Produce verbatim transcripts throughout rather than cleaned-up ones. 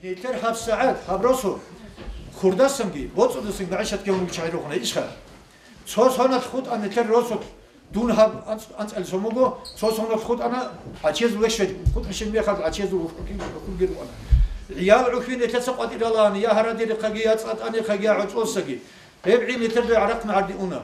Нилъер гьаб сагӀат, гьаб росу, хурдасанги, боцӀудасанги магӀишатги гьабун чагӀи рухъана ишха. Цо соналъ хутӀа нилъер росулъ, дун гьаб анцӀ-, анцӀали сон буго, цо соналъ хутӀана гӀачияз вещвеж, хутӀа щиб мехалъ гӀачияз ухкуги, ухкуги рукъана. ГӀиял гӀухьи нилъеца къватӀиралаан, я гьарадерихъаги, я цӀатӀанихъаги, я гӀочӀосаги. Гьеб гӀи нилъер гӀарахъ магӀарди уна.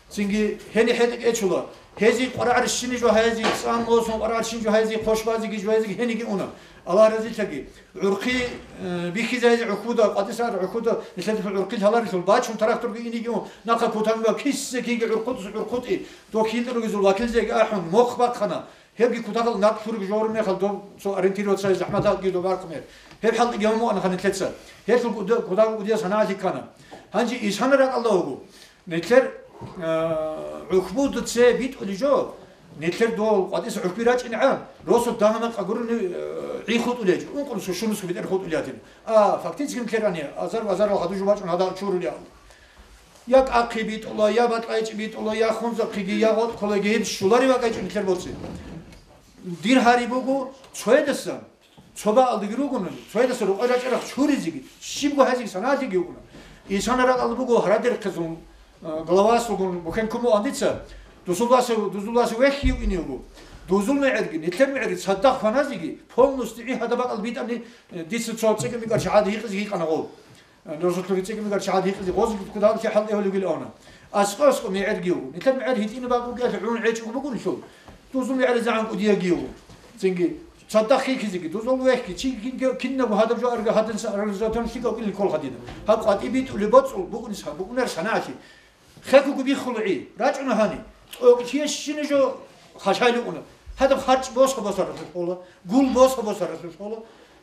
Цинги гьени хӀетӀе кӀечула. Гьезие къварагӀарщини жо гьайзи, цӀан лосун къварагӀарщин жо гьайзи, хъощбазиги жо гьайзиги гьениги уна. Аллагь разилъаги. ГӀурхъи, э, бихьизайзи гӀухьуда, къватӀисар гӀухьуда, нилъеда гӀурхъи лъаларелъул бачун тракторги иниги ун, нахъа кутанба киссекиги гӀурхъутӀ-, гӀурхъутӀи, дохьил рузул вакилзеги ахӀун, мохъ бахъана. Гьебги кутакал накълъурги жору мехал дов цо ориентироваться захӀматалги дов баркъ мер. Гьеб хӀалтӀиги гьамуана нилъеца. Гьелъул куда-, кутакал кудияс гьаналъи ккана. Гьанже ишана ракӀалда вуго. Нилъер, э, гӀухьбуду це битӀулей жо, нилъер дол къватӀиса гӀухьби рачӀинегӀан, росу дагьана къагуруни, э, гӀи хутӀулей гьечӀо, ункърусу шунусу бетӀер хутӀулей гьатин. А, фактически нилъер ани, азар-базарал хадур жо бачӀун гьадал чурулей гьал. Я кӀахъи битӀула, я бакьайчӀи битӀула, я хунзахъиги, я гъотӀ кколаги гьеб щулареб бакӀайчӀо нилъер боцӀи. Дир гьари буго, цоядасан, цо бакӀалдаги ругони, цоядаса рукъай рачӀарахъ чуризеги, щибго гьазиги саналъиги вугони. Инсанар ракӀалда буго гьарадерхъезун, э, главасулгун бухӀен кумуан дица, дузуласе, дузуласе вехьи вукӀине вуго. Дузул мегӀерги, нилъер мегӀерги цадахъ хваназеги, полностью гӀи гьадаб бакӀал битӀани, э, дица цо цӀикӀкӀамикӀар чагӀаде гьикъизе гьикъана гъов. Э, росулъ цӀикӀкӀамикӀар чагӀаде гьикъизе гъозги кутакалъе хӀалтӀи гьолевги ана. АскӀо-аскӀо мегӀерги вуго. Нилъер мегӀер гьитӀинаб бакӀуги гӀун гӀечӀого бугунлъул. Дузул мегӀеризегӀан кӀудияги вуго. Цинги, цадахъ хихизеги, дузул вехьги, чи кин-, кинабго гьадаб жо арга гьадин са-, организаторлъи кӀокӀилин кколха дида. Гьаб къватӀи битӀулеб боцӀул букӀунис гьаб букӀунар санагӀалъи. Хекуго биххула гӀи, рачӀуна гьани. ТӀокӀ чиящини жо хашайли уна. Гьадаб харчӀ боса-босаралъулъ хола, гул боса-босаралъулъ хола.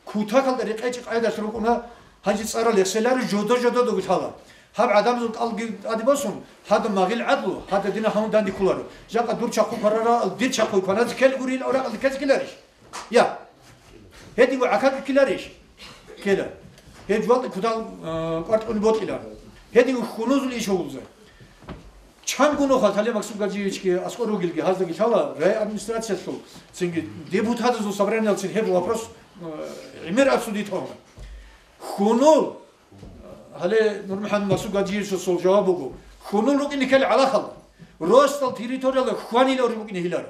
Кутакалда рекъечӀи къайдалъ рукӀуна, гьанже цӀарал яхъ селари жодо-жодо догу лъала. Гьаб гӀадамазул кӀалги тӀаде босун, гьадаб магъил гӀадлу, гьадаб дина гьавун данде кколаро. Жакъа дур чахъу кварара, дир чахъу кваназе ккел гурил аврагъалда ккезе ккеларищ? Я. Гьединго гӀахьалги ккеларищ? Ккела. Гьеб жугьалда кутал, э, кӀваркьуни бокьила. Гьединго хьунузул иш гьавулзе. Чанго нухалъ гьале Максим Гаджиевичги аскӀор ругелги гьаздаги лъала райадминистрациялъул, цинги депутатазул собраниялцин гьеб вопрос, э, гӀемер обсудить гьавуна. Хьунул, гьале НурмухӀамад Максим Гаджиевичасул жаваб буго, хьунул рукӀине ккел гӀалахал, росдал территорияла хьванила уриб букӀине гьелар.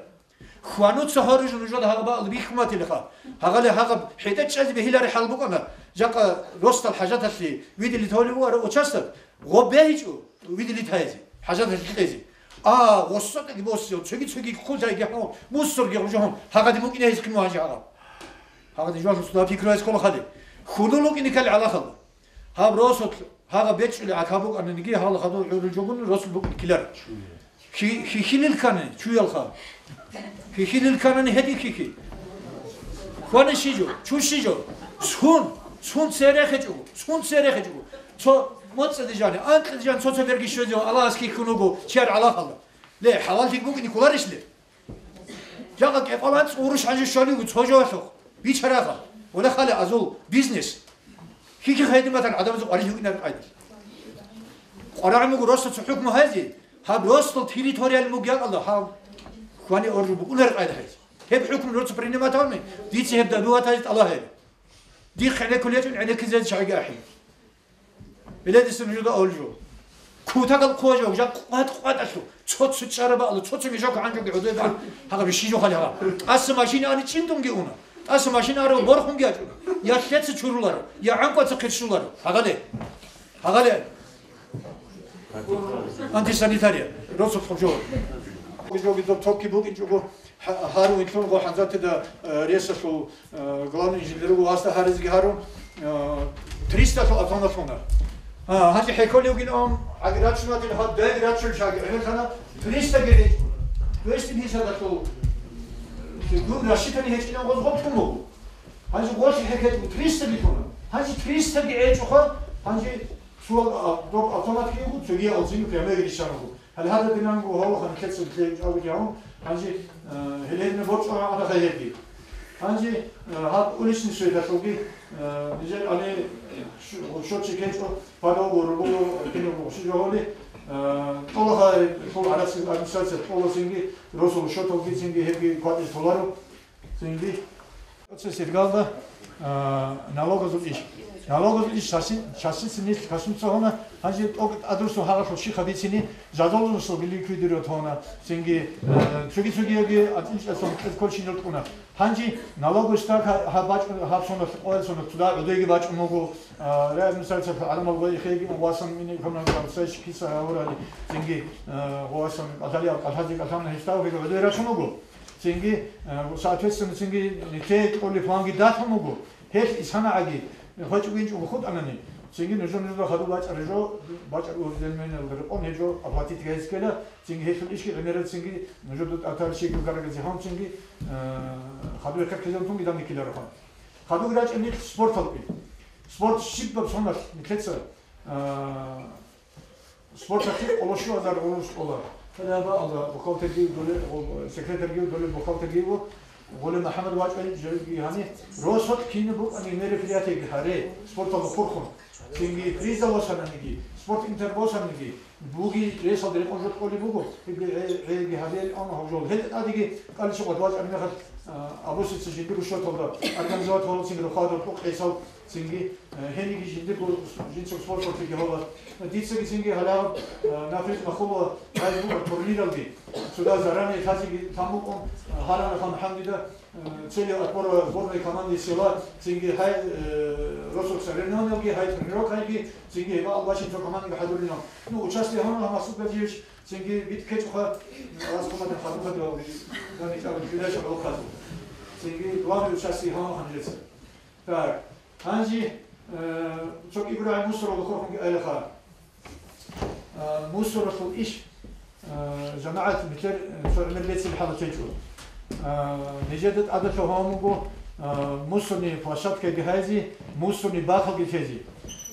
Хвануца гьоружу нужеда гьагъаб бихьун батилаха. Гьагъали гьагъаб хӀетӀе чӀезе бегьилари хӀал букӀана. Жакъа росдал хӀажаталъе видели тавли бугара участок, гъоб бегьичӀо видели тайзе, хӀажаталъе кьезе. А, гъоссатаги боссиев, цоги-цоги хъузайги гьав, мусорги гъужагьун, гьагъади мукӀине гьезихъе мугьанжи гьагъаб. Гьагъади жугьалъун суда пикруяйс ккола хадиб. Хьунул вукӀине ккел гӀалахалда. Гьаб росулъ гьагъа бечӀчӀули гӀака букӀаниги, гьала хадур гӀурул жогун росулъ букӀин ккелар. Хи-, хихилил ккани чуялха. Хихилил кканани гьедин хихи. Хвани щижо, чу щижо. Сун, сун цере хечӀого, сун цере хечӀого. Цо моцӀаде жани, анкьиде жани, цо-цо берги щвезего, Аллагьас хихьун вуго, чияр гӀалахалда. Ле, хӀалаллъи букӀине кколарищ ле? Жакъа кӀекъолан цӀуруш гьанже щолигу цо жоялъухъ. Бичараха. Вала хали азул бизнес. Хихи хайдиматан адамазул къварилъи вугинар къайдал. КъварагӀ мугу росла цо хӀукму гьайзи, гьаб росла территориял мугьякъалда гьаб хвани оржу букӀунар къайда гьайзи. Гьеб хӀукму роцу приниматалми, дица гьеб дадугьатазе тӀалагье. Дихъ гӀенеккулечӀун гӀенеккизезе чагӀиги ахӀи. Беледиса нужеда авлу жо. Кутакал хъожав, жа къват-къваталъу, цо-цо чӀарабаалу, цо-цо мешок гьанжоги гӀодой бан, гьагъа бищи жо хали гьагъа. ТӀаса машина ани чӀинтунги уна. ТӀаса машина арав борхунги ячӀуна. Я лъеца чуруларо, я гӀанкӀваца хъирщуларо. Гьагъале. Гьагъале. Антисанитария. Росу хъубжо. Жоги доб токки букӀинчӀого. Гьа-, гьарун итлъун гъо хӀанзатида, э, ресалъул, э, главный инженер ву васта гьаризги гьарун, э, триста лъу атана лъуна. А, гьанже хӀеколевгин ам, аграчунатил гьаб дайги рачул шаги гӀемер хана триста геги. Двести пятьдесят лъу. Гун рассчитани гьечӀина гъоз гъо туму. Гьанже гъолъи хӀекетгу триста гитуна. Гьанже триста гечӀуха, гьанже суал, а, доб автомат киего, цоги алцин прямой решаного. Гьале гьададинанго гьаваха нилъеца нилъее чӀаго дигьун, гьанже, э, гьеле гьеле борчӀо гьанже гьебги. Гьанже, э, гьаб уличный светалъулги, э, нижер ани, э, шу-, шочи кечӀо, падав гуру гуру, кино гуру ши жо гьоли, э, тӀолаха, э, тул гьарасил администрация тӀоласинги, росул шоталги цинги гьебги кватӀир толаро, цинги. Цо сергалда, а, налогазул иш. Налогазул иш шаши-, шашицин нилъ кашун цогьана, гьанже тӀокӀ тӀадруссун гьаралъул щихъа бицини, жадолунусул ликвидировать гьона, цинги, э, цоги-цогиявги анцӀинчӀелъун кьез кколщинал кьуна. Гьанже налогоштаг гьа-, гьаб бачӀун, гьаб соналъ, къоял соналъ, туда гӀодойги бачӀун буго, а, райадминистрация гӀаламал гъой хейги васан мини хьуна, гъабцайщ киса гьавурали, цинги, э, васан кӀалъалиял кӀалъазе кӀалъана гьесдав хига гӀодой рачун буго. Цинги, э, соответственно, цинги нилъее кьолеб планги далъун буго. Гьелъ исанагӀаги, хочӀ-, винчӀого хутӀанани, цинги нужер нужда хадуб бачӀараб жо, бачӀараб урденменалда рекъон гьеб жо оплатить гьезккела, цинги гьелъул ишги гӀемерал цинги нужер тӀатар щиб гарагазе гьан цинги, э, хадуб хъизантунги данде ккеларо хан. Хадуб рачӀа нилъ спорталги. Спорт щибаб соналъ нилъеца, э, Спорталъе къоло щуазар гъурущ кьола. Гьале гьабаалда бухгалтерги доле, гъо-, секретарьги доле, бухгалтерги ву, гъоле МухӀаммад вачӀай жеги гьани, росулъ кинаб букӀани мероприятиеги гьаре, спорталда хурхун. Цинги приза босананиги, спорт интер босаниги, буги ресалда рекъон жо кьолеб буго, гьебги гье-, гьеги гьабеян ан гьав жол. Гьел тӀадеги кӀаличи къват вачӀараб мехалъ, а, Абусица жиндир рушоталда организовать гьарулцин рухъадал тӀокъ гьесал цинги Э, гьениги жиндирго жинцаго спорталъеги гьола. Дицаги цинги гьалаб, э, нафрид махула гьай букӀар турниралги, цуда заранее лъазеги тамукъун, э, гьарана хан гьанбида, э, целью отбора сборной команды села, цинги гьай, э, росок соревнованиялги, гьай тренировкайги, цинги гьебаал бачинцо командаги хӀадуринал. Ну, участие гьанна Масуд Гаджиевич, цинги бит кечӀуха, э, аз хъуматан хадуб хадув, гьанна чӀабил передача гьолхъазу. Цинги главный участие гьанна хан жеца. Так, гьанже, э, цо кӀигурай мусоралда хурхунги айлаха. Э, мусоралъул иш, э, жамагӀат милъер, э, цо гӀемер бецин хӀалат гьечӀо. Э, нижеда тӀадалъугьун буго, э, мусорный площадкаги гьайзе, мусорный бакалги лъезе.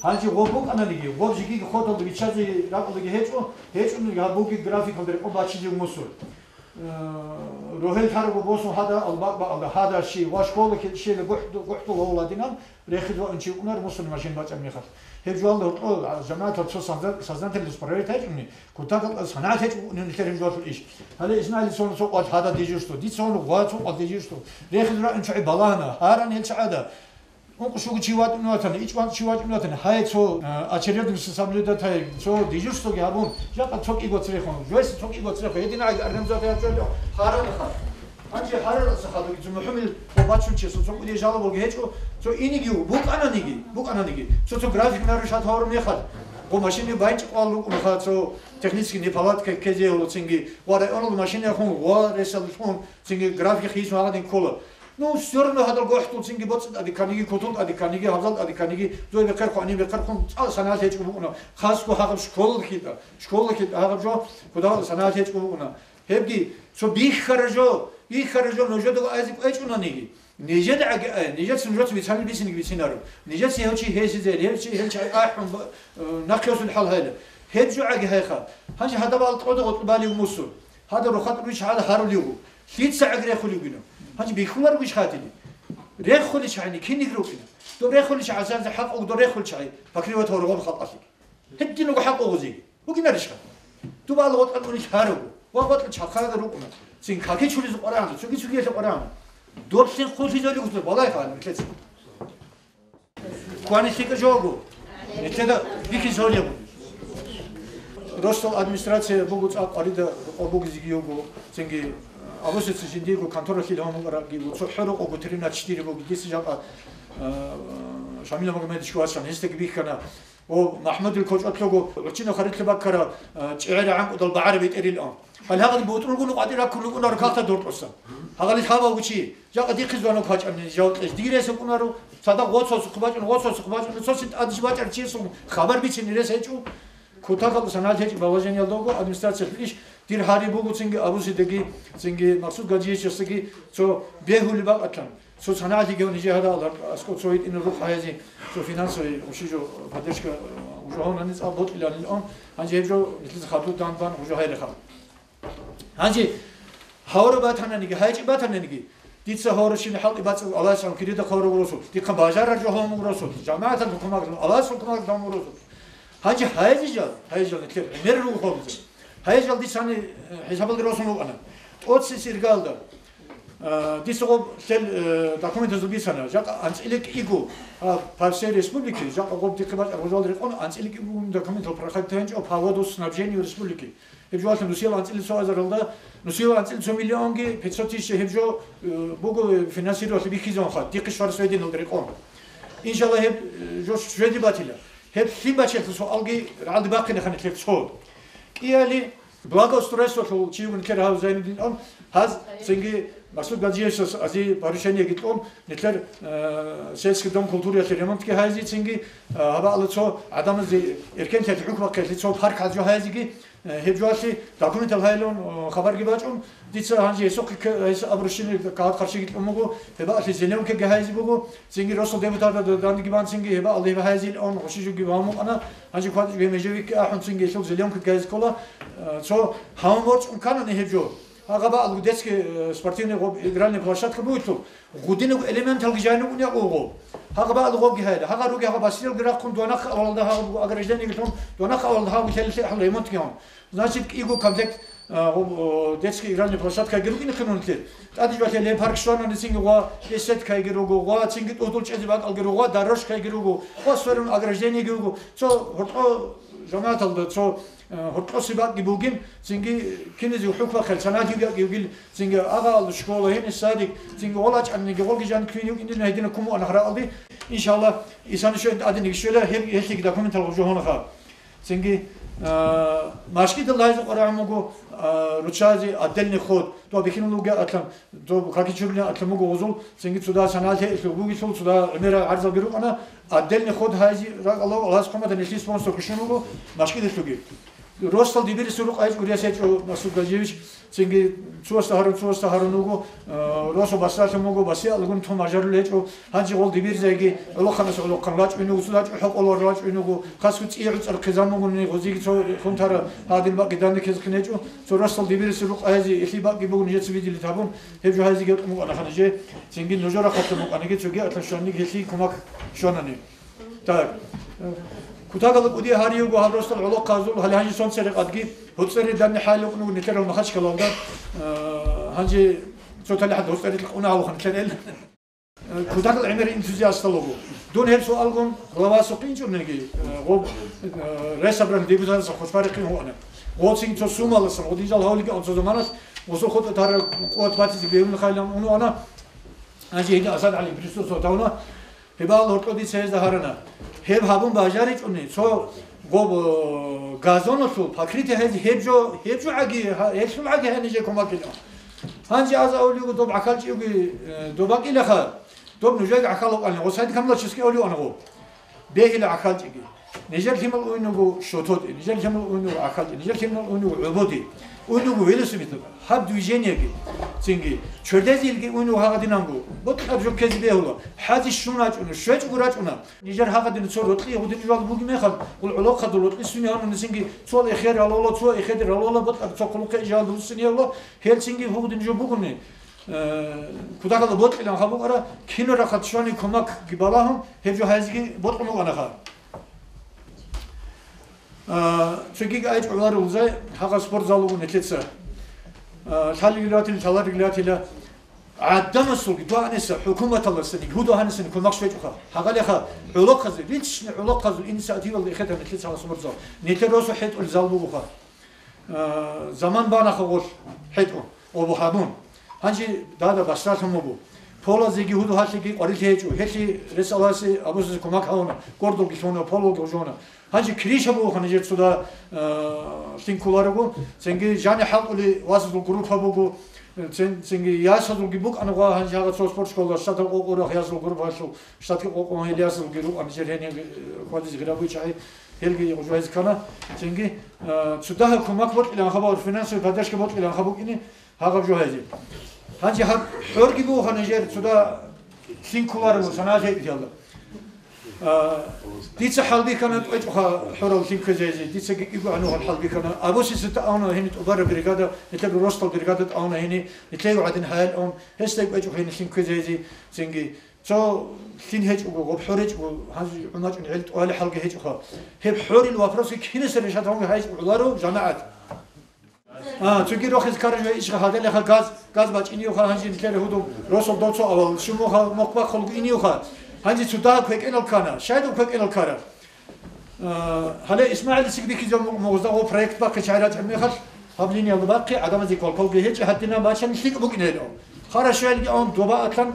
Гьанже гъоб букӀананиги, гъоб жигиги ходалда биччазе ракӀалдаги гьечӀо, гьечӀониги гьаб буги графикалда рекъон бачизе мусор. Э, рогьел лъарабго босун гьада албакъ бакӀалда, гьада щи ва школа щила гухӀ-, гухӀдул гьавуладинан рехизе ваун чи вукӀунар мусорный машин бачӀараб мехалъ. Гьеб жугьалда гьоркьо, а, жамагӀатал цо созна-, сознательно справить гьечӀони, кутакал санагӀат гьечӀо вукӀунев нилъер гьеб жугьалъул иш. Гьале Исмаил цону цо къват гьада дежурство, дица цону гъва цо къват дежурство. Рехизе ваун чагӀи балагьана, гьаран гьел чагӀада. Ункъ щуго чи вачӀун ватани, ичӀ ван чи вачӀун ватани, гьай цо, а, очередность соблюдать гьай, цо дежурствоги гьабун, жакъа цо кӀиго црехун, жойси цо кӀиго црехун, гьединагӀи организация гьаб чӀвалев гьаралаха. Гьанже гьараласа хадуги цо мухӀумил ва бачун чесо цо кӀудияб жалобалги гьечӀо, цо иниги ву, букӀананиги, букӀананиги, цо, цо график нарушать гьавураб мехалъ, гъо машинаби байчӀи къвал рукӀунаха, цо технический неполадка ккезе гьоло цинги, ва районалда машинаяхун, ва ресаллъун, цинги график хисун гьагъадин ккола. Ну, всё равно гьадал гохӀтул цинги боцӀи тӀаде кканиги, кутул тӀаде кканиги, гьабзал тӀаде кканиги, дой бехъерхъу, гьаниб бехъерхъун, цӀакъ санагӀат гьечӀго букӀуна. Хасго гьагъаб школалъ хитӀа, школалъ хитӀа гьагъаб жо, кодагьал санагӀат гьечӀго букӀуна. Гьебги, цо бихьара жо, бихьара жо нужедаго айзе кӀвечӀунаниги. Нижеда гӀаги ай, нижеца нужеца бицани бицинги бицинаро. Нижеца гьев чи гьесизе, гьев чи гьел чай ахӀун ба-, э, нахъе осун хӀал гьайла. Гьеб жо гӀаги гьайха. Гьанже гьадабал кьода гъотӀубалив мусу. Гьадаб рухатӀ руч гьала гьарулев ву. Лъица гӀаги рехулевгина. Гьанже бихьуларгуш хатили? Рехулищ гьайни, киниг рукӀина. Доб рехулищ гӀазарзе хӀакъуг доб рехулчагӀи, покрывать гьоргъон халкъалъе. Гьедин руго хӀакъугъузеги. Бугинарищха? Дубал гъотӀан унел гьаруго. Ва гъотӀа чахъада рукӀуна. Цин каки чулизе къварагӀна, цуги-цугиялъе къварагӀна. Доблъин хъулъизали гуслур, балай хъан, лъеца. Квани лъикӀа жого. Нилъеда бихьизе гьолеб. Ростол администрация буго цӀакъ къварида къо бугизеги його, цинги Абусица жиндиего контора хил гьамуларагиго, цо хӀорокъого тринадцать четыре буги, дица жакъа, а, Шамил Магомедовичго вачан, гьесдаги бихьана. О, МахӀмудил кочӀотлъого гӀурччинаб харилъи баккара, а, чӀегӀера гӀанкӀудал багӀара бетӀерилан. Гьале гьагъадин бутӀрулгун къватӀир раккун рукӀунаро кагътал дуртӀуса. Гьагъалил гьабав чи, жакъа дихъе звонок гьачӀани жавкьеш. Диги ресукӀунаро, цадахъ гъо цо сухъ бачӀун, гъо цо сухъ бачӀун, цо син тӀадчи бачӀар чиясул хабар бицин рес гьечӀо. Кутакал санал гьечӀ положениялдаго администрациялъул иш, дир гьари буго цинги Абусидаги, цинги Максуд Гаджиевичасдаги цо бегьулеб бакӀатлъан. Цо санагӀалъиги гьев нижер гьадал аскӀов цо гьитӀинаб рухъ гьаязе, цо финансовый гъуши жо поддержка, э, гъужа гьавнани цӀал бокьиланилан, гьанже гьеб жо нилъеца хадур данбан гъужа гьайрихъа. Гьанже гьавра батананиги, гьайчӀи батананиги, дица гьавра шин хӀалтӀи бацӀал Аллагьас гьанкирида хъавра уросу, дихъа бажарар жо гьавун уросу, жамагӀатал хӀукумат, Аллагьас хӀукумат гьавун уросу. Гьанже гьайзе жал, гьайзе жал нилъер гӀемер руго хъавлизе. Гьайзе жал дицани, э, хӀисабалде росун рукӀана. ТӀоцесеб иргалда. Э, дица гъоб лъел, э, документазул бицана, жакъа анцӀила кӀиго, а, по всей республике, жакъа гъоб дихъе бачӀараб гъожалда рекъон анцӀила кӀиго документал проходить гьанчӀо по водоснабжению республики. Гьеб жо валъун нусиял анцӀила цо азаралда, нусиял анцӀила цо миллионги пятьсот тысяч гьеб жо, э, буго, э, финансировать бихьизаванха, дихъе щварас гьединалда рекъон. Иншалла, гьеб, э, жо щвезе батила. Гьеб лъим бачелъул суалги рагӀалде бахъинехъан нилъер цо. КӀияли благоустройстволъул чи вугин нилъер гьав Зайнудин, гьаз цинги Масуд Гаджиевичас ази поручениеги кьун, нилъер, э, сельский дом культураялъе ремонтги гьайзи, цинги, э, гьабаалда цо гӀадамазе эркенлъиялъе хӀукму бахъиялъе цо парк гьазжо гьайзиги, э, гьеб жоялъе документал гьайилан, э, хабарги бачӀун, дица гьанже гьесухъе к-, гьес абурщинаб кагъат-къаршиги кьун буго, гьебаалъе зеленкаги гьайзе буго, цинги росул депутаталда дандеги бан цинги гьебаалда гьеб гьайзилан гъуши жуги бамукъана, гьанже кватӀиги межевикки ахӀун цинги гьелъул зеленкаги гьайзе ккола, э, цо гьавун борцӀун канани гьеб жо. Гьагъабаалго детский, э, спортивный гъоб игральный площадка бугелъул, гъудинаб элементалги жайнукъун якъуго. Гьагъабаалго гъобги гьайла. Гьагъа руги гьагъа басриялги рахъун дугьанахъа авалалда гьагъа буго ограждениеги лъун, дугьанахъа авалалда гьагъа лъеллъи ахӀал ремонтги гьавун. Значит, кӀиго комплект, э, гъоб, э, детский игральный площадкаги рукӀине хинун лъе. ТӀаде жвалъе лен парк щванани цинги гъва беседкайги руго, гъва цинги тӀудул чӀезе бакӀалги руго, дорожкайги руго, гъва сверун ограждениеги руго. Цо гьоркьо жамагӀаталда цо Э, гьоркьоси бакӀги бугин, цинги киназив хӀукмахъел, саналъи бакӀги бугил, цинги агъал школа, гьениб садик, цинги гъол ачӀаниги, гъолги жан квин юкӀиндирна гьедина куму анахъ рагӀалди. Иншалла, исани щвен тӀадениги щвела, гьеб гьелъиги документал гъужу гьунаха. Цинги, э, машкидал гьайзу къарагӀун буго, э, ручази отдельный ход, то бихьинул вугеатлан, Доб какичурлъи атлъун буго гъузул, цинги цуда санал гьеилъул бугелъул, цуда гӀемерал гӀарзалги рукӀана, отдельный ход гьайзи ракӀалда Аллагьас хъуматан нилъее спонсор ккущун вуго машкидалъуги. Росдал дибирисул рукъайчӀ урияс гьечӀо Масуд Гажиевич, цинги цугьасда гьарун, цугьасда гьарун вуго, э, росу басдалъун вуго, басиалгун тун мажарул гьечӀо, гьанже гъол дибирзайги гӀолохъанас гӀолохъан рачӀун вуго, цуда чӀухӀо къолор рачӀун вуго, хасго цӀи гӀуцӀар хъизан бугони гъозиги цо хунтара гьадин бакӀги данде ккезехъин гьечӀо. Цо росдал дибирисел рукъ гьайзе, гьелъие бакӀги бугун, нижеца видели гьабун, гьеб жо гьайзеги гьоркьун букӀана ханже, цинги нужер рахъалъун букӀаниги, цоги атлъан щваниги гьелъие кумак щванани. Так. Кутакалда кӀудиял гьари йиго гьаб росдал гӀолохъазул, гьале гьанже сон церекъадги, гьоцӀери данде хӀалил рукӀун буго нилъер гьав Махачкалалда, э, гьанже цо талихӀалда гьоцӀери кьуна гьалухъан нилъер эл. Кутакал гӀемер энтузиастал вуго. Дун гьеб суалгун главасухъе инчӀунеги, э, гъоб, э, райсобрание депутатасда хъучбарихъин гьуана. Гъоцин цо сумаласан, гъодинжал гьавлиги анцӀо заманалъ, гъосул хутӀа тара къуват батизе бегьулин хайлан унуана, гьанже гьедин Асад ГӀали Бристосов тавна, гьебал гьоркьоди цеязда гьарана. Гьеб гьабун бажаричӀуни, цо гъоб, э, газоналъул покрытие гьез гьеб жо, гьеб жо гӀаги, гьа-, гьелъул гӀаги гьанже кумакилан. Гьанже аз авлиго доб гӀахьалчӀиги, э, доб бакӀилаха, доб нужеги гӀахьал вукӀанин, гъосайди камлачесги авлиуан гъо. Бегьила гӀахьалчӀиги. Нижер лъимал уйнуго шототӀи, нижер лъимал уйнуго гӀахьалчӀи, нижер лъимал уйнуго гӀободи, уйнуго велосипед, гьаб движениеги, цинги, чордезилги уйнуго гьагъадинанго, бокьаб жо ккезе бегьула, хӀази щун рачӀуна, щвечӀго рачӀуна. Нижер гьагъадин цо рокьи гьудин жуал буги мехал, гъул гӀолохъадул рокьи суни гьанун нисинги цо эхер ралола, цо эхедир ралола, бокьаб цо хъулухъе ижал буссине гьула, гьелцинги гьугъудин жо бугони. Э, кутакалда бокьилан хабукъара, кино рахат щвани кумакги балагьун, гьеб жо гьайзиги бокьун букӀанаха. Э, цогиги айчӀ гӀоларулзай, гьагъа спортзал вугун гьелъеца. Э, лъалил ратил, лъаларил ратила, гӀадамасулги дугьаниса, хӀукуматалдасани, гьудагьанисани кумак щвечӀуха. Гьагъалиха, гӀолохъазе, личный гӀолохъазул инициативалда эхетан гьелъеца гьагъа спортзал. Нилъер росу хӀетӀул зал бугоха. Э, заман банаха гъолъ хӀетӀо, обу гьабун. Гьанже дада басдалъун буго. Полазеги гьуду гьалъиги къварилъи гьечӀо. Гьелъи ресаласи абусазе кумак гьавуна, гордулги лъуна, полалги гъужуна. Гьанже криша бугоха нижер цуда, э, лъин кколарого. Цинги жани хӀалкӀули васазул группа буго. Э, цин-, цинги ясазулги букӀана гъва гьанже гьагъа цо спортшкола штатал къокъурах ясазул группаялъул штатги къокъун гьел ясазулги рукъана нижер гьенир, э, хьвадизе гъирабуй чагӀи. Гьелги гъужу гьезкана, цинги, э, цо дагьаб кумак бокьилан хабар, финансовый поддержка бокьилан хабукӀини гьагъаб жо гьезе. Гьанже гьаб хӀорги бугоха нижер цода лъин кколарого санал гьебилалда. Э, дица хӀалбихьана кӀвечӀоха хӀорал лъин ккезе гьезе, дица гикӀиго гьанугъан хӀалбихьана. Абусица тӀауна гьени тӀубараб бригада, нилъер ростал бригада тӀауна гьени, нилъее гӀадин хӀаял ун, гьесдай кӀвечӀоха гьени лъин ккезе гьезе, цинги Цо лъин гьечӀого, гъоб хӀоречӀого, гьанже гӀумачӀун гӀел тӀугьали хӀалги гьечӀоха. Гьеб хӀорил вопросги кинаса решат гьанги гьайчӀо гӀоларо жамагӀат. А, цоги рохиз каражуя ишха гьадалаха газ, газ бачӀиниюха гьанжи нилъер гьудул росул доцо авал шумуха мохбахъулгу иниюха. Гьанжи цо дагь квекӀенал ккана, щайдул квекӀенал ккара? А, гьале ИсмагӀилица бихьизаб мугъ-, мугъзда гъо проект бахъи чагӀи рачӀаб мехалъ, гьаб линиялда бахъи гӀадамазе квалквалги гьечӀи гьадина бачани лъикӀ букӀинелъул. Хара щвелги он доба атлан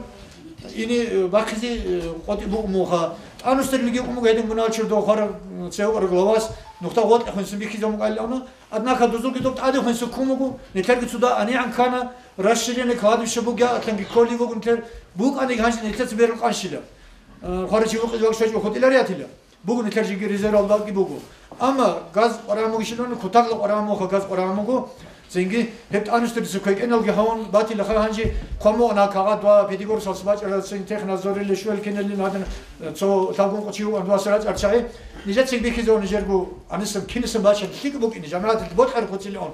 ини, э, бахъизе, э, къотӀи букӀ муха. ТӀанусдерилги букӀ муга гьедин мунал чурдо хвара, м, цевукъараг лавас нухда гъотӀи хвинсин бихьизаб мукӀалилавна. Однако дузулги доб тӀаде хвинсин ккун буго, нилъерги цуда анигӀан ккана, расширение кладбища бугеа атланги кколи буго нилъер, букӀаниги гьанже нилъеца берун къанщила. Э, хвара чи вукъизе вакшачӀо хутӀилариятила. Буго нилъер жеги резервал бакӀги буго. Амма газ къварагӀа мугищилан, кутакла къварагӀа муха газ къварагӀа муго, цинги гьеб тӀанусдерица квекӀеналги гьавун батила хай гьанже хъвамугъна кагъат ва педигорсалса бачӀарацин технадзориле щуел кинелин гьадин, э, цо лъабгун къучи вугӀан дуаса рачӀар чагӀи. Нижецин бихьизавун нижерго гьанисан кинасан бачан лъикӀ букӀине, жамагӀаталъ бокьараб куцилиун.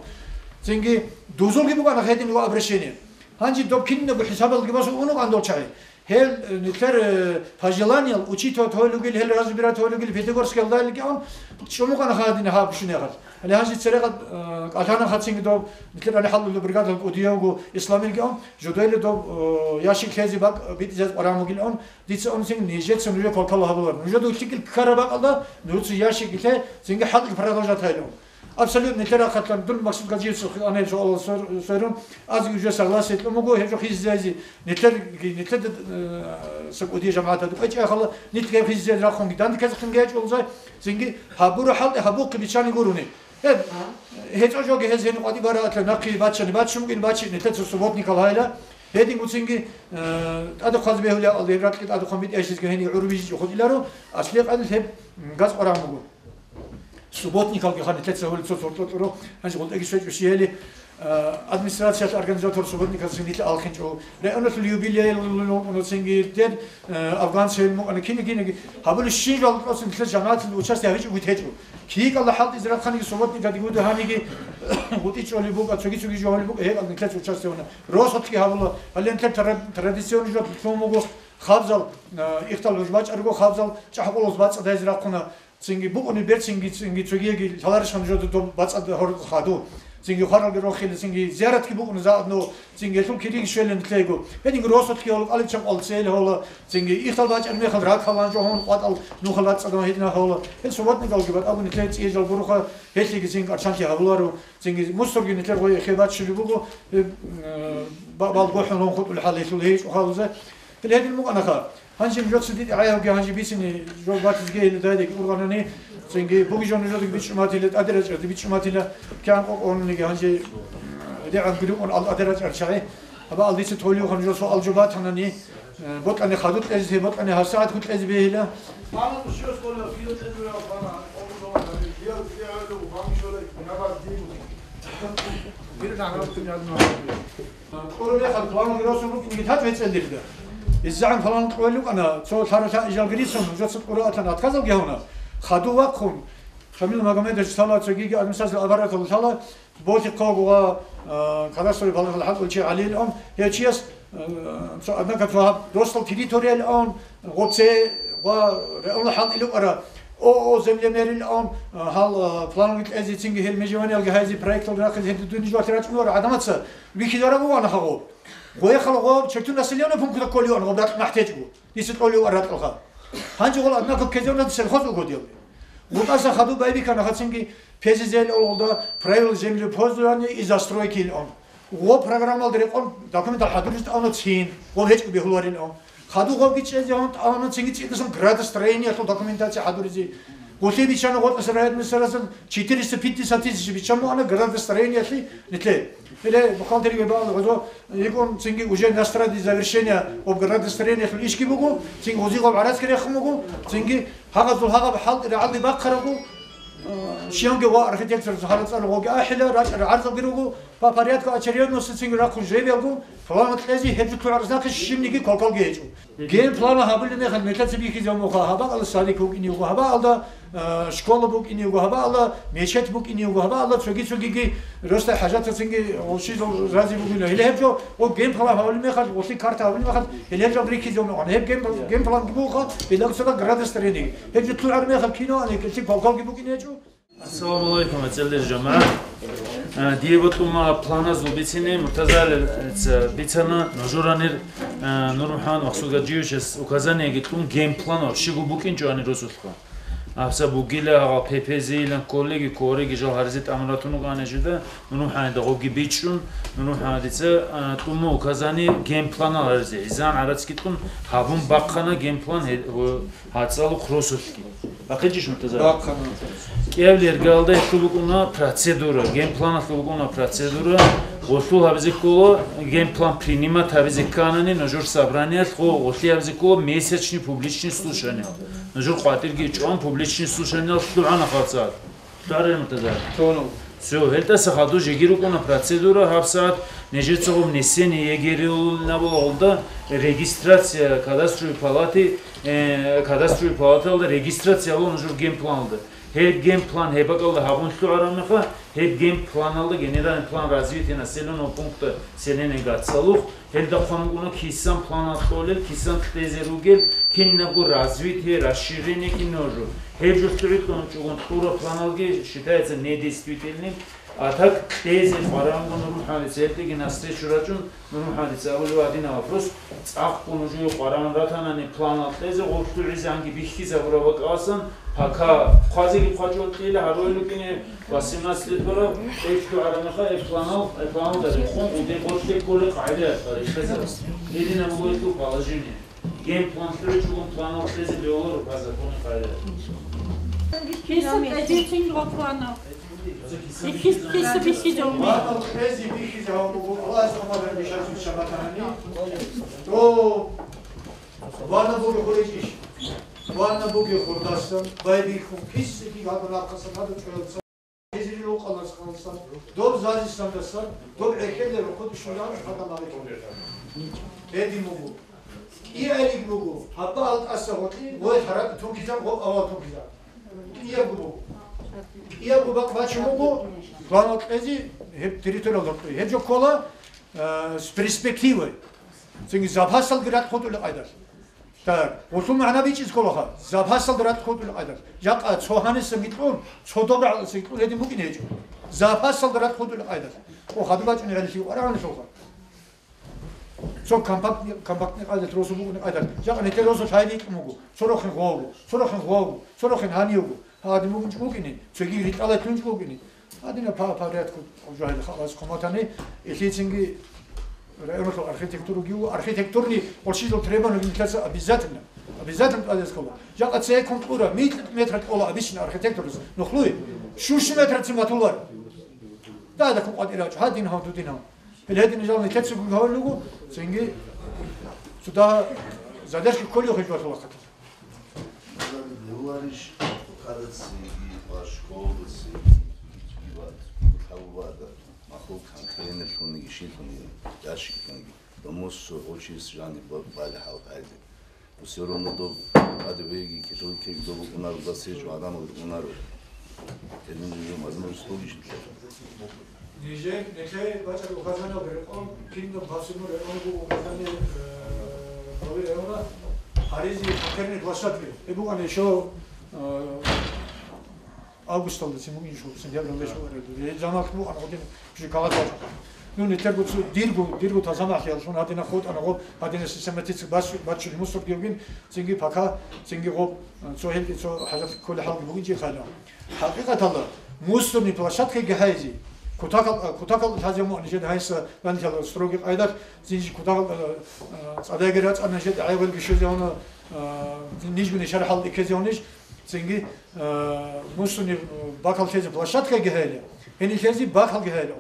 Цинги дузулги бугана гьедин ва обращение. Гьанже доб кинабго хӀисабалги босун унукъан дол чагӀи. Гьел, э, нилъер, э, пожеланиял учитывать гьолугил, гьел разбирать гьолугил, Пятигорскиялдалги он, чӀумукъана хадина гьаб шунегъал. Гьале гьанже церегъад, э, кӀалъана хацинги доб, нилъер ани хӀаллула бригадал кӀудиявго Исламилги он, жодойле доб, э, ящик лъезе бакӀ битӀизаз къварамугил он, дица он цин нижеца нужер квалкала гьабулар. Нужеда улликил ккараб бакӀалда, нужеца ящик лъе, цинги хӀалкӀи продолжать гьайли он. Абсолютно нилъер рахъалъан дун Максим Гаджиевцев хилан гьеб суалал сор-, сорун, аз уже согласие кьун буго, гьеб жо хизизайзи, нилъер, нилъер, э, сакӀудия жамагӀаталда кӀвечӀ яхала, нилъ гьеб хизизайзи рахъунги, данде ккезехъинги гьечӀолзай, цинги гьабура хӀалтӀи гьабухъи биччани гурони. Гьеб, гьечӀо жоги гьез гьениб къватӀи бара атла нахъе бачани, бачун бугин бачи, нилъеца субботникал гьайла. Гьедин гуцинги, э, тӀаде хъваз бегьули акъалда гьеб ракьги тӀаде хъван битӀайщизги гьениб гӀурбижичӀо хутӀиларо, асле къанил гьеб, м, газ къваран буго. Субботникалги ханилъеца гьули цо сортлъо-тӀуро, гьанже гъултӀеги щвечӀущияли, э, администрациялъ организатор субботникалцин нилъ алхинчӀо. Районалъул юбилей лугьун вукӀуна цинги дед, э, афганцев мукӀана кини-киниги. Гьабули щин жал кьоцин нилъер жамагӀаталда участие гьабичӀого гьечӀо. КигӀалда хӀалтӀизе рахъаниги субботникалги гьуда гьаниги гъутӀичӀоли букӀа, цоги-цоги жо гьоли букӀа, гьекъал нилъеца участие уна. Росулъги гьабула, гьале нилъер тра-, традиционный жо лъун буго хабзал, э, ихтал гьуж бачӀарго хабзал чӀахӀкъулалъ бацӀцӀадайзе рахъуна. Цинги букӀуни берцинги, цинги цогиеги лъаларищха нужеда доб бацӀцӀад гьоркьо хаду. Цинги хваралги рохила, цинги зияратги букӀуна заодно, цинги гьелъул кириги щвелин лъего. Гьединги росулъги гьола, къалибчан къвал цел гьола, цинги ихтал бачӀар мехал ракалан жо гьун къватӀал нухал бацӀцӀадан гьедина гьола. Гьел субботникалги батӀаго нилъее цӀиежал гуроха, гьелъиги цинги арчанлъи гьабуларо, цинги мусорги нилъер гъой эхе баччулеб буго, гьеб, э, ба-, балгохӀун лун хутӀулел хӀал гьелъул гьечӀо халузе. Гьел гьедин мукӀанаха. Гьанже нужеца дида гӀайгьавги гьанже бицине жо батизге гьеле дайдеги ургъанани, цинги буги жо нужедаги бичӀчӀуматила, тӀаде рачӀарда бичӀчӀуматила, кигӀан къокъониги гьанже дегӀан гурикъун ал тӀаде рачӀар чагӀи. Аба алдица толиуха нужер суал жо батанани, э, бокьани хадуб кьезе, бокьани гьабсагӀат хутӀ кьезе бегьила. Кьураб мехалъ план росун рукӀинги тӀад вецӀелдирда. ИззагӀан план кьолел рукӀана, цо лъара-лъа ижалги рицун, нужеца кьура атлан отказалги гьавуна. Хаду вахъун, Шамил Магомедович лъала, цогиги администрациялъул аппараталда лъала, Болъихъав гъва, а, кадастровый палатала хӀалтӀул чи гьалил ун, гьев чияс, а, цо, однако цо гьаб досдал территорияли ун, гъоце ва районал хӀалтӀил укӀара ООО «Землемерил» ун, а, гьал, а, планги кьезе, цинги гьел межеваниялги гьайзе, проекталги рахъизе, гьел дуниз валъи рачӀуневара гӀадамаца вихьизараб вугӀана гьагъо. Гъояхъала гъо черту населённый пункт кколиюан гъоб ракь махӀтечӀго. Дица кьолев ва ракьалха. Гьанже гъол, однако, ккезевна сельхоз угодил. ГъутӀаса хадуб байбихьана хацинги П З З Л олгъолда правила землепользования и застройки ил он. Гъо программалда рекъон документал хӀадуризе тӀавна цин, гъо гьечӀго бегьуларил он. Хаду гъобги чӀезе гьун тӀавна цинги цӀидасан градостроениялъул документация хӀадуризе. Гъулъи биччана гъотӀаса райадминистрациял четыреста пятьдесят тысяч биччан муана градостроениялъе нилъе. Гьеле бухгалтерияб бегӀал гӀодо йикӀун цинги уже на стадии завершения об градостроениялъул ишги буго, цинги гъозигъаб гӀараскӀи рехун буго, цинги гьагъазул гьагъаб хӀалтӀи рагӀалде бахъарабго, э, щиянги ва архитектор гьарацӀал гъоги ахӀила, рачӀарал гӀарзалги руго, по порядку очередности цинги рахъун жебиялго, план кьезе гьеб жо лъугӀарас нахъе щибниги квалквалги гьечӀо. Генплан гьабулеб мехалъ нилъеца бихьизаб муха, гьабаалда садик вукӀине вуго, гьабаалда, э, школа букӀине вуго, гьабаалда мечеть букӀине вуго, гьабаалда цоги-цогиги росдай хӀажатацинги гъолъизал рази бугила. Гьеле гьеб жо, о, генплан гьабулеб мехалъ, гъолъи карта гьабулеб мехалъ, гьеле гьеб жо рихьизаб муха. Гьеб ген-, генпланги буха, гьеле цода градостроение. Гьеб жо лъугӀараб мехалъ кино ани, кӀелъи квалквалги букӀине гьечӀо. Салам алейкум, гӀезегӀан жамагӀат. Э, дие бокьун буго планазул бицине, Муртазаца бицана, нужеранир, э, Нурмухьамад Махсудгаджиевичас указаниеги кьун, геймплан вообще букӀинчӀо гьанир росулъха. ГьабсагӀат бугила гьагъал пепезейилан кколеги, кколеги жал гьаризе тӀамун ратун вукӀана жида, Нурмухьамадида гъоги бичӀчӀун, Нурмухьамадица, э, кьун буго указание геймпланал гьаризе. ГӀезегӀан гӀарацги кьун гьабун бахъана геймплан гье-, гьацӀалухъ росулъги. БахъичӀищ, Муртаза? Бахъана. КӀиабилеб иргаялда гьелъул букӀуна процедура, геймпланалъул букӀуна процедура, гъолъул гьабизе ккола, геймплан принимать гьабизе кканани, нужер собраниялъ гъо-, гъолъие гьабизе ккола месячный публичный слушание. Нужер къватӀирги чӀван публичный слушание лъугӀана гьабсагӀат. ЛъугӀарай, Муртаза? Лъугьана. Всё, гьелдаса хадуб жеги рукӀуна процедура, гьабсагӀат нижеца гъоб внесение ЕГЭ рилулеб гьабула гъолда регистрация кадастровой палаты, э, кадастровой палаталда регистрация гьабула нужер геймпланалда. Гьеб геймплан гьеб бакӀалда гьабун лъугӀараб мехалъ, гьеб геймпланалда генеральный план развития населенного пункта селения ГӀацӀалухъ, гьелда хъван букӀуна кисан планал кьолел, кисан кьезе ругел, кинабго развитие, расширение кинабго. Гьеб жо лъугӀидлъун чӀугун кьураб планалги считается недействительным. А так кьезе къваригӀунгун Нурмухьамадица гьелдеги навстречу рачӀун, Нурмухьамадица абулеб гьадинаб вопрос, цӀакъго нужее къваригӀун ратанани планал кьезе, гъоб лъугӀизегӀанги бихьизабураб бакӀалдасан, пока хъвазеги хъвачӀо кьела гьарулел рукӀине восемнадцать лет бараб, гьеб лъугӀараб мехалъ гьеб планал, гьеб планалда рехун, гъоде гъорлъе кколел къагӀидаялъ рехизаб. Гьединаб буго гьелъул положение. Геймплан лъугӀичӀого планал кьезе бегьуларо по закону къагӀидаялъ. Киса кьезецин ва планал. Бихьиз-, киса бихьизабуни. Планал кьезе бихьизабун буго, Аллагьас гьаб мехалъ бищун шагьадат гьани. То ванаб бугеб хурекӀищ. Ванаб бугеб хурдасан байбихьун, кисаги гьаб нахъасан гьадаб чӀваялдасан. Гьезие рукъалдасан, доб зазисандасан, доб гӀехьелде рухъун щвеларо хадамал рекӀелде. Гьедин буго. КӀиабилеб буго, гьаб багьал тӀаса гъоркье, гъой гьаракь тункизаб, гъоб авал тункизаб. КӀиябго буго. КӀиябго бакъ бачун буго, планал кьезе гьеб территориялда рукъе. Гьеб жо ккола, э, с перспективой. Цинги запасалги ракӀ хутӀулеб къайдалъ. Так, гъолъул магӀна бичӀчӀизе кколаха, запасалда ракӀ хутӀулеб къайдалъ. Жакъа цо гьанисанги кьун, цо доб рагӀалдасанги кьун гьедин букӀине гьечӀо. Запасалда ракӀ хутӀулеб къайдалъ. О, хадуб бачӀунеб гӀелалъе къваригӀуна лъугьа. Цо компактный, компактный къайдалъ росу букӀунеб къайдалъ. Жакъа нилъер росу лъай рикӀкӀун буго, цо рохин гъовго, цо рохин гъовго, цо рохин гьанивго. Гьадин бугунчӀ букӀине, цоги ритӀалай тунчӀ букӀине. Гьадинаб па-, порядку жагьил халас хъуматани, илъицинги районалъул архитектураги ву, архитектурный къуршилъул требованиеги нилъеца обязательно, обязательно тӀадес ккола. Жакъа цейккун кьура, микьикь метр кьола обычный архитекторас, нухлуй, щущ метрацин батулар. Дада кун къватӀира чӀо, гьадин гьав, дудин гьав. Гьел гьедин жал нилъеца гугьавулего, цинги цуда задержка кколев хӀижбатула хъатал. Леварищ, хъатӀа цеги ва школда цеги, ва хъалбада, махлук конкретно лъуниги, шилъуниги, ящиклъунги, домосо очис жани ба-, бали хӀал гьайзе. Все равно доб адвеги, китолкеги доб унаро, дасеч адамал унаро. Гьедин возможность лугищ. Нижер, нилъее бачӀараб указаниялда рекъон, кинаб гьасулму районалъул указание, э, главы района гьаризе конкретный площадка. Гьеб букӀана ещё, э, августалда цин букӀин ишгьу, сентябралда ишгьу аралда. Гьеб заман букӀана гьадин уже каладал. Ну, нилъерго цо дирго, дирго тазамахъияллъун гьадинаб хутӀана гъоб, гьадинаб систематически бач-, баччулеб мусорги бугин, цинги пока, цинги гъоб, э, цо гьелги цо хӀажат кколеб хӀалги бугин чи хъайла. ХӀакъикъаталда, мусорный площадкаги гьайзе, кутакал, кутакал лъазе муъни жеда гьайса данлъала строгий къайдалъ, зинжи кутакал, э, э, цӀадайги рацӀана жеда гӀайгъелги щвезе гьуна, э, нижгуни шархӀал иккезе гьунищ, цинги, э, мусорный, э, бакал лъезе площадкаги гьайла, гьенилъезе бакалги гьайла.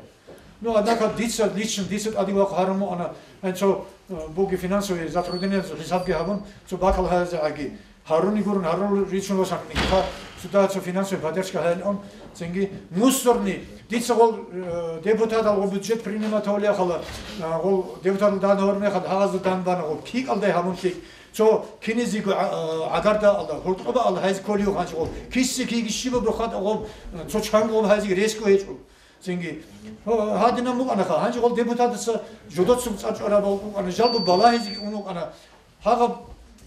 Ну, однако, дица, лично дица тӀаде вахъ гьарун муъана, гьанцо, э, буги финансовый затруднениязул хӀисабги гьабун, цо бакал гьаразе гӀаги. Гьаруни гурун, гьарун ричун васанги, ха, цо дагьа цо финансовый поддержка гьайилан, цинги мусорный, дица гъол, э, депутатал гъол бюджет принимать гьавлияхъала, э, гъол депутатал дан гьавар мехал, гьагъазда дан бана гъол, кикалдай гьабун кик, цо кинизего гӀа-, э, гӀагарда алла, гьуркьуба алла гьайзе кколиев ханчи гъол, кисси киги щибаб рухъад гъол, э, цо чан гъол гьайзе реско гьечӀо. Цинги, гьадинаб мукъанаха, гьанже гъол депутатаца жодоцун цӀар чӀвараб букӀана, жалго балагьизеги ун вукӀана, гьагъаб,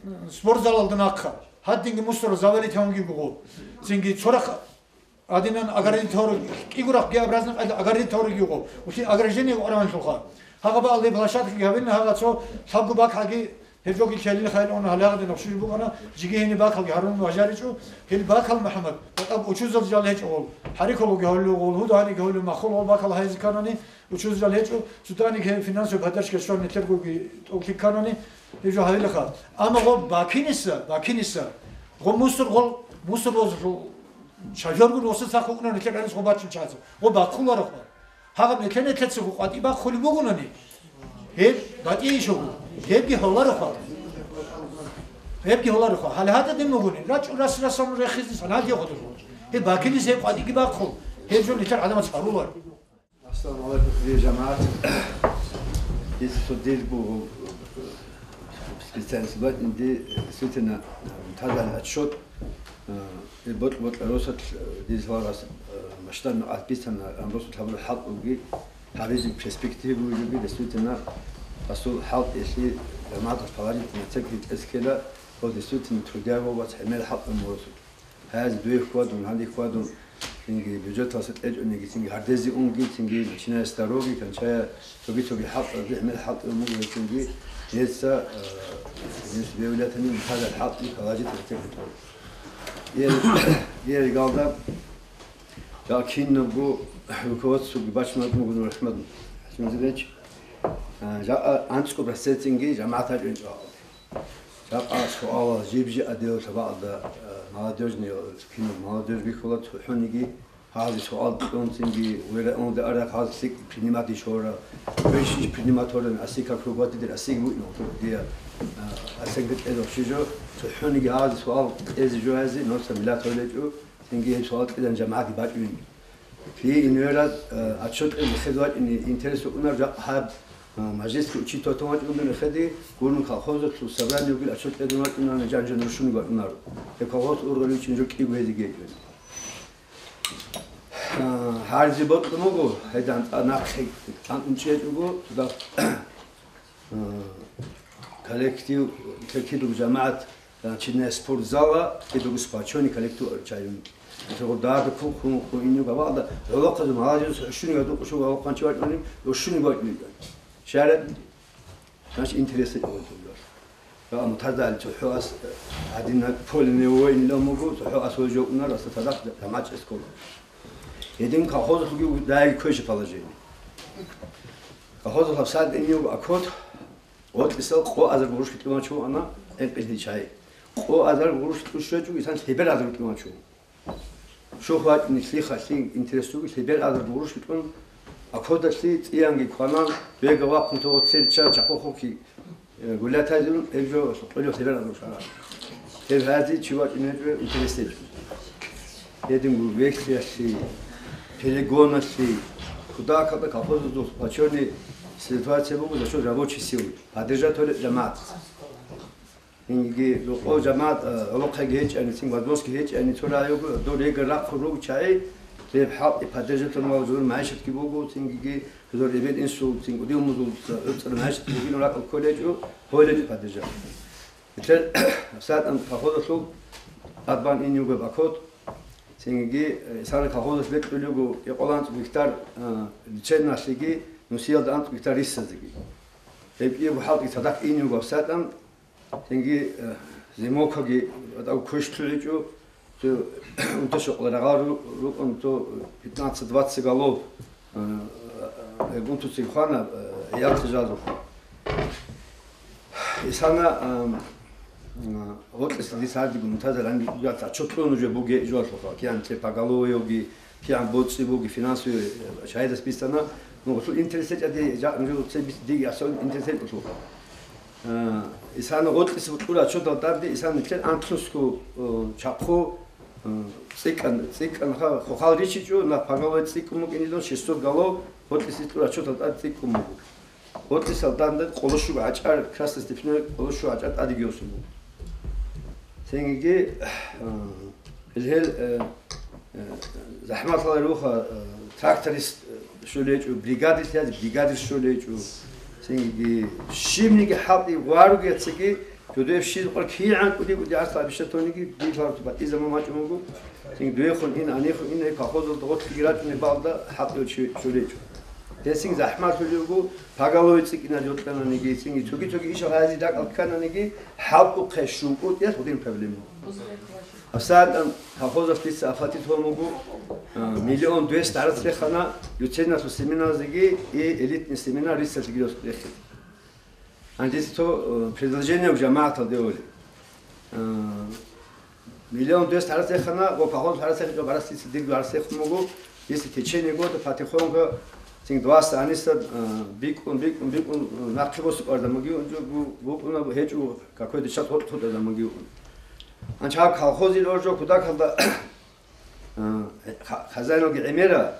м, спортзалалда нахъа, гьадинги мусора завалить гьавунгиго гъо. Цинги цорахъ Гьадинан огородить гьорги, кӀигурахъги образно къайда огородить гьорги юго. Улъи ограждение гьараванлъулха. Гьагъа баалде площадкаги гьабилин, гьагъа цо лъабго бакалги гьеб жоги лъелин хайил он гьале гьадин нахшуж букӀана, жиги гьени бакалги гьарун важаричӀо, гьел бакал, МухӀаммад, батӀаб учузал жал гьечӀо гъол. ХӀарикологи гьавлу гъол, гьудани гьавлу махул гъол бакал гьайзи канани, учузал гьечӀо, цутани гьеб финансовый поддержка щван нилъергоги тӀокӀлъи канани, гьеб жо гьавилаха. Амма гъо бакиниса, бакиниса, гъо мусор гъол, мусор гъозлъу Шажоргун ва саху унани лъегӀанас гъо баччун чӀаца. Гъо бахъуларо хва. Гьагъаб нилъе-нилъецаго къватӀи бахъулеб бугунани, гьеб батӀияб иш буго. Гьебги гьоларо хва. Гьебги гьоларо хва. Гьале гьададин бугуни, рачӀу рас-расан рехизе саналги гъодур. Гьеб бакилис гьеб къватӀиги бахъул. Гьеб жо нилъер гӀадамац гьарулар. Ассаламу алейкум, хириял жамагӀат. Дир цо дир буго, специалист батнинди, действительно, тазал отчет, э, и бокь-бокь росат, э, дир салгъас, э, масштабно алписана, ам росат хабар хӀалтӀуги, гьабизе перспективу юги, действительно, асул хӀалтӀи лъи, жамагӀат положительный цикл тӀескела, вот действительно трудяго вас хӀемер хӀалтӀун моросут. Гьаз дуе хьвадун, гьанде хьвадун, цинги бюджеталъа тӀечӀониги, цинги гьардезе унги, цинги начиная с дороги, кончая цоги-цоги хӀалтӀазе, гӀемер хӀалтӀи мугу гьечӀунги, гьеца, э, гьес бевлятани мутазар хӀалтӀи положительно текутал. Ил, ил галда, я кинабго руководствоги бачман мугу РахӀмат ХӀасанзабеч, э, жа-, анцӀго процентинги жамагӀат гьачӀун чӀвагӀалде. Жакъа суалал жиб-жи адилла бакӀалда, э, молодёжный, кино молодёжь бихьула цохӀониги, гьази суал кьунцинги, вера унда арахъ гьази лъикӀ принимать ишора. Вещь принимать оран, аси как руководитель, аси буин, дия, э, оценка кьеза щижо, цохӀониги гьази суал кьезе жо гьази, носа милат гьолечӀо, цинги гьеб суал кьедан жамагӀади бачӀунин. Гьи, инверал, э, отчет кьезе хедвачӀине интерес букӀунар жакъ гьаб, э, мажлисги учитывать вачӀундуни хеди, гурун колхозалъул собрание вугил отчет кьезе вачӀунарани жанжан рушуни вачӀунаро. Гьеб колхоз ургъали вичин жо кӀиго гьезиги гьечӀо. Э, гьарзи бокьун буго, гьедан тӀа нахъе тӀантӀун чӀечӀого, туда, э, коллектив, кидуг жамагӀат, Начиная спортзала, кидугу сплочённый коллектив чайун. Итого дада кун кун кун иню гавада, гӀолохъазу молодец, ушуни гаду кушу гӀолохъанчи вачӀуни, ушуни вачӀуни. Шарат, значит, интересный гӀолохъазу. Ва мутазали цохӀо ас, гьадин поле не воин ломугу, цохӀо ас вожокуна, раса тадах, дамач эскола. Един колхозухуги дай квеши положение. Колхозухъ сад иню акот, Гъоркьисал къо азар гъурущ кьимачу ана, гӀинкъил гьичай. Къо азар гъурущ кьущачӀу исан лъебер азар кьимачу. Шухватни лъихалъи интересуги лъебер азар гъурущ кьун, акодалъи цӀиянги кванан, бега вахъун того церча чахъохъухъи, э, гулятайзун, гьеб жо кьолев лъебер азар шара. Гьеб гьази чи вачӀунеб интересдечӀун. Гьедин гурбехлъиялъи, перегоналъи, кудакалда колхозазул почётный ситуация буго за счёт рабочей силы. Поддержать гьолеб жамагӀат. Инги рокъов жамагӀат, э, гӀолохъеги гьечӀани, цин вадмоски гьечӀани, цо районго дов регал рахъун ругчагӀи, гьеб хӀалкъи поддержать гьавал жур майшатги буго, цинги жур эбел-инсул, цин кӀудияв музул, э, цӀар майшатги бугин ракӀал кколечӀо, гьолечӀо поддержать. Нилъер сайтӀан колхозалъул тӀадбан ин йуго бакот, цинги, э, сана колхозалъ бекьулего кӀикъоялда анцӀ гектар, э, лечебналъиги, нусиялда анцӀ гектар рисазеги. Гьеб кӀиябго хӀалтӀи цадахъ ин йуго сайтӀан, цинги, э, зимовкаги, атӀав квеш лъугӀичӀо, цо унташокъла рагъал ру-, рукӀун, цо пятнадцать-двадцать голов, э, э, гунтуцин хвана, э, ялтӀи жазухъа. Исана, ам, а, гъоркьиса дица гьардигун мутазар гьанги отчетлъун уже буге жугьалъулха, кигӀан те поголовьеги, кигӀан боцӀи буги, финансовый, э, шагьидас бицана. Ну, гъусул интерес гьечӀади, жа-, ну, цебис диги асул интерес гьечӀолъулха. Э, исана гъоркьиса букьура отчетал тӀаде, исана нилъер анкьнусго, э, чахъу, э, цӀикӀкӀан, цӀикӀкӀан ха-, хохал ричичӀо, на поголовье цӀикӀкӀун букӀинилан шестьсот голов, гъоркьиса букьура отчетал тӀаде цӀикӀкӀун буго. Гъоркьисал данде къолошуго гӀачӀар, Красный Степной къолошуго гӀачӀар тӀадеги гьосун буго. Цинги, э, гьел, э, э, захӀматалда руха, э, тракторист, э, щолечӀо, бригадир лъазе, бригадир щолечӀо. Цинги щибниги хӀалтӀи варуги яцаги, Жодояб щиб къвар кигӀан кӀуди-кӀуди гӀарцал абиша тониги, дилъ гьарутӀ батӀи заман бачӀун буго. Цин дуехун ин, анихун ин, гьеб колхозалда гъорлъиги рачӀун, гьеб балда хӀакъ йол чи чуречӀо. Гьесин захӀмалъулев вуго, поголовье цӀикӀкӀинал йокьананиги, цинги цоги-цоги ишал гьази дакӀал ккананиги, хӀалтӀухъе щун кӀутӀиялъ гъудин проблема. ГьабсагӀатан колхозалъ дица апатит гьун буго, а, миллион двести гӀарац рехана, люцерналъул семинарзеги и элитный семинар риццалъеги рехин. Гьанже цо, э, предложение жамагӀаталде гьолеб. Э, миллион двести гӀарац рехана, ва пагьоз гӀарац рехичӀо, гӀарац дица дирго гӀарац рехун буго, если течение года потихоньку цин двасса гьаниса, э, бикӀун, бикӀун, бикӀун, э, нахъе босукӀарда магиун жо бу-, букӀуна гьечӀо, какой-то час гьоркьода магиун. Анча гьаб колхозил оржо кудакалда, э, ха-, хазаиналги гӀемера,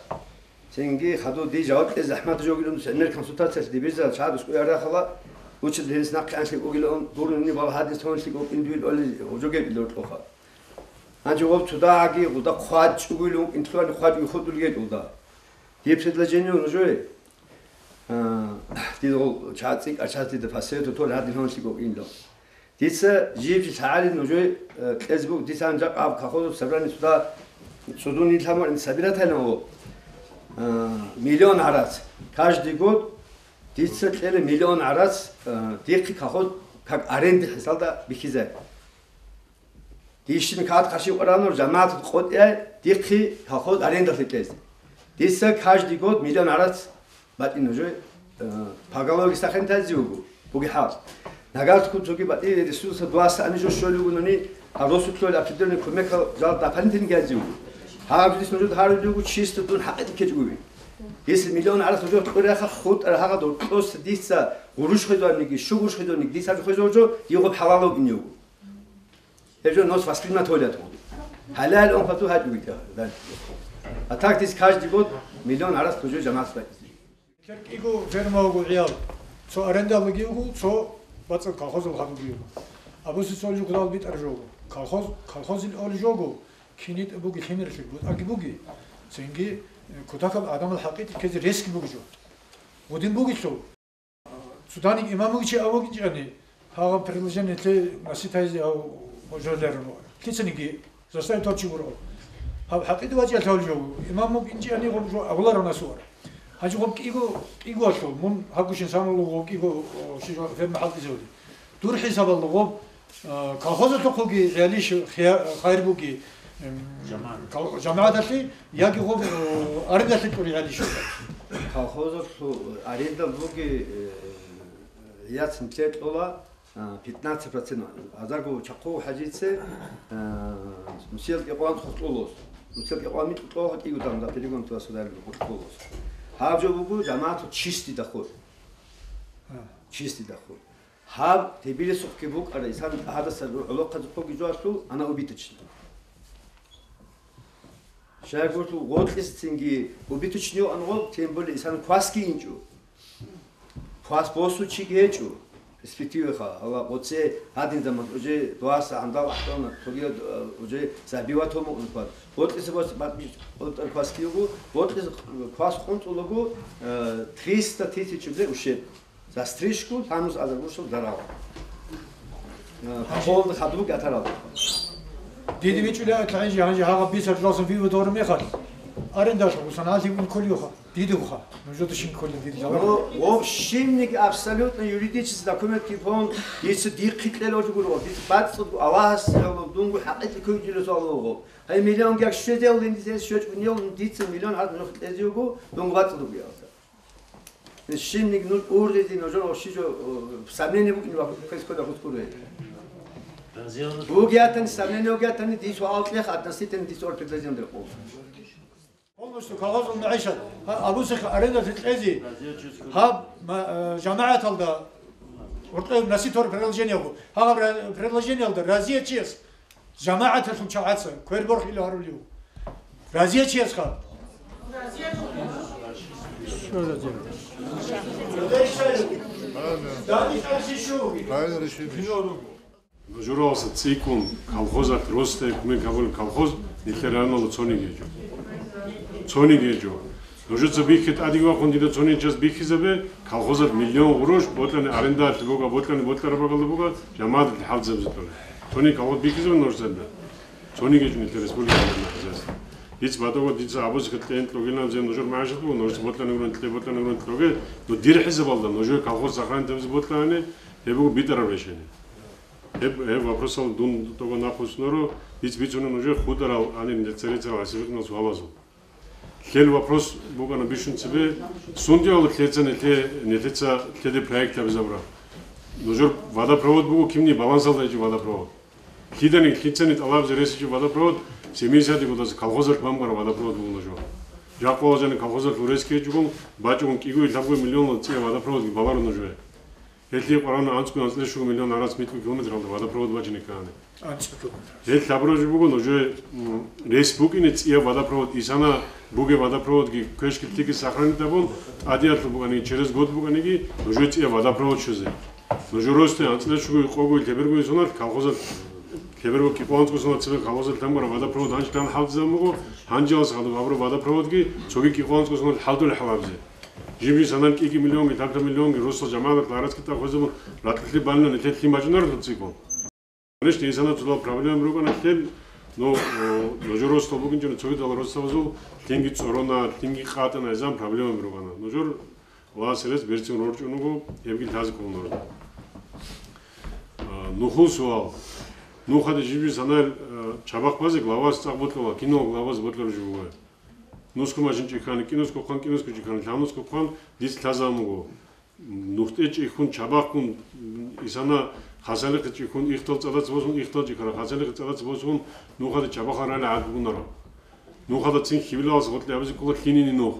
Цинги хадур дие жаваб кьезе захӀмат жо бугилан, гӀемер консультациялъ дибирзал чагӀаз кӀуяр рахала, учитель гьенис нахъе анлъи бугилан, дурни бал гьадин сонлъи гьукъин дуил оли гьужоге билортлъуха. Гьанже гъоб цодагьаги гъуда хъвачӀугуил вукӀин лъугьани хъвачӀуги хутӀулги гьечӀулда. Дие предложение нужее, а, дие гъол чагӀаз цӀикӀкӀар чагӀаз дида посоветовать гьадин сонлъи гьукъинилан. Дица жиб-жиб лъагӀалин нужее, э, кьезе буго, дица гьанже аб колхозалъ собрание суда цӀудун ил гьамур ин собирать гьайна гьо, э, миллион гӀарац. Каждый год дица кьела миллион гӀарац, э, дихъе колхоз как аренда хӀисалда бихьизай. Дищин кат къарши къуранур жамагӀат къотӀяй дихъе колхоз арендалъе кьезе. Дица каждый год миллион гӀарац батӀи нужее, э, поголовье сахен тазиугу, буги хӀал. Нагагь ккун цоги батӀи ресурса дуаса ани жо щолигунани, гьаб росулъ лъолел определённый кумекал жал дополнительно гьазиугу. Гьаб дис нужеда гьарулигу чисто дун хӀакъикъи ккечӀугуи. Если миллион гӀарац нужер кьурахъа хутӀара гьагъадур кьоса дица гъурущ хвезавниги, щугъурщ хвезавниги, дица хвезавжо, дигъуб хӀалалав иневгу. Гьеб жо нос воспринимать гьолят гъуби. ХӀалал он хату гьачӀуги тя, да. А так дис каждый год миллион гӀарац нужер жамагӀат батӀизе. Кер кӀиго ферма вуго гӀиял. Цо арендалги вуго, цо бацӀцӀад колхозал хадуги вуго. Абуси цо жугьутал битӀар жого. Колхоз, колхозил оли жого, кинитӀа буги лъимерлъи бутӀаги буги. Цинги, э, кутакаб адамал хӀакъикъи ккезе ресги буги жо. Гъудин бугелъул. Цо даник имам вугичи авугичӀани, гьагъаб предложение лъе наситайзе гьав жолерун. Лъицаниги заставить гьав чи гуро. Гьаб хӀакъида вачӀа лъал жо, имам вугинчӀани гъоб жо авларун асуара. Гьанже гъоб кӀиго, кӀиго алъул, мун гьагушин санулугъ гъоб кӀиго, о, ши жо ферма хӀалтӀизавли. Дур хӀисабалда гъоб, а, колхозалъухъуги гӀиялищ хия-, хайр буги, м, жамагӀат. Кол-, жамагӀаталъе яги гъоб, о, арендалъе кьури гӀиялищ. Колхозалъу аренда буги, э, яцин кьетӀула, а, пятнадцать процент. Азарго чахъу хӀажице, а, нусиялъ кӀикъван хутӀулос. Нусиялъ кӀикъван микь кьо хутӀигу там за перегон туда сюда хутӀулос. Гьаб жо бугу жамагӀату чистый доход. А. Чистый доход. Гьаб, Тбилисухъги букӀара, исан гьадаса гӀолохъазухъги жоалъул, ана убыточно. Щайгурелъул гъоркьисцинги убыточный ан гъоб, тем более исан квасги инчӀо. Квас босу чиги гьечӀо, перспективаха, гьала гъоце гьадин заман уже дуаса гьандал ахӀдана, цогияд, э, уже забивать гьомукъун квас. Гъоркьиса бос бакъ-, квас киего, гъоркьис квас къунтӀулаго, э, триста тысяч рублей ущерб. За стрижку лъанус азаргушал зарал. Э, холод хадуб гатарал. Диде бичӀули ахӀи гьанже, гьанже гьагъаб бисер жугьасан вивод вара мехалъ. Арендалъ гъусан гьалъи ун кколиюха, дидеха. Нужеда шин кколин диде. Ну, вообще абсолютно юридический документ кипон, если дихъи кьел ожгуро, дис бацӀцӀадгу Аллагьас яло, дунгу хӀакъикъи кугилес алого. Гьай миллион гяг щвезевлин дис щвечӀгун ел, дица миллион гьад нух кьезиугу, дунгу бацӀцӀадгу ялда. Шинник нуж ургъизи нужер ощи жо, э, сомнение букӀин ва квескода хускуре. Бугиатани сомнение угиатани дис ва алкьех относительно дис ор предложение деркъов. Полностью колхозул мегӀишат, гьа, абусеха аренда кьези, гьаб, ма-, э, жамагӀаталда уркъев наситор предложение гьабу. Гьагъаб ра-, предложениялда разиячияс ЖамагӀаталъул чагӀаца кверборхӀила гьарулев. Разиячиясха? Что разия? Правильно решили. Журалса цӀикӀкӀун колхозалъ росте кумек гьабулеб колхоз нилъер районалда цониги гьечӀо. Цониги гьечӀо. Нужеца бихьи тӀадеги вахъун дида цонин час бихьизабе, колхозалъ миллион гъурущ бокьани арендалъе буга, бокьани бокьараб багалда буга, жамагӀаталъе хӀалзабизе ккола. Цонин колхоз бихьизабе нужеца дида. Цониги жинилъе республикалда хӀизаст. Диц батӀого дица абузе кьен кьогилан зе нужер магӀишат буго, нужеца бокьани гурун кье, бокьани гурун кьоге, но дир хӀисабалда нужер колхоз сохранить гьабизе бокьани, гьеб буго битӀараб решение. Гьеб, гьеб вопросал дун тӀоба нахъ вуссунаро, диц бицуна нужер хутӀарал гьанир церецарал гӀасибикъунал суалазул. Лъел вопрос букӀана бищун цебе, сундиялъ лъеца нилъе-, нилъеца лъеде проект гьабизабура. Нужер водопровод буго кимни балансалда гьечӀеб водопровод. Лъиданиги лъицани тӀалабзе ресичӀеб водопровод, семидесятый годаз колхозалъ бамбараб водопровод буго нужер. Жакъула жани колхозалъул ресги гьечӀого, бачӀун кӀигоги лъабго миллионал цӀия водопроводги баларо нужее. Гьелъие къварана анцӀго анцӀила щуго миллион гӀарац микьго километралда водопровод бачине ккани. АнцӀила километр. Гьел лъабураб жо буго нужее, м, рес букӀине цӀияб водопровод, исана бугеб водопроводги квешги лъиги сохранить гьабун, тӀадиялъул букӀаниги, через год букӀаниги, нужее цӀияб водопровод щвезе. Нужер росте анцӀила щуго къого лъеберго соналъ колхозалъ лъеберго кӀикъоялда анцӀго соналъ цебе колхозалъ тамбара водопровод гьанже тан хӀалтӀизабун буго, гьанжеялъ хадуб гьабураб водопроводги цоги кӀикъоялда анцӀго соналъ хӀалтӀулеб хӀалабзе. Жиб-жиб санан кӀиги миллионги, лъаб-лъаб миллионги росла жамагӀаталъ гӀарацги тӀахъизабун, ракьалъе балина нилъер лъим бачӀунарелъул цӀикӀкӀун. Конечно, инсанаб цола проблемаби рукӀана лъел, но, о, нужер росла букӀинчӀони цогидал росабазул лъимги цӀорона, лъимги къатӀана, гӀезан проблемаби рукӀана. Нужер Аллагьас гьерес берцин рорчӀун руго, гьебги лъазе кколаро. А, нухул суал. Нухалде жиб-жиб санал, а, чабахъ базе главас цӀакъ бокьула, кинал главас бокьараб жо буго. Нусго машин чӀихьани, кӀинусго хъван, кӀинусго чӀихьани, лъабнусго хъван, диц лъазабун буго. НухтӀе чӀихьун, чабахъун, исана хасалихъе чӀихьун, ихтал цӀадац босун, ихтал чӀихьара, хасалихъе цӀадац босун, нухалде чабахъ рали гӀад бугунаро. Нухалда цин хьибилалас гъоркье абизе ккола лъинини нух.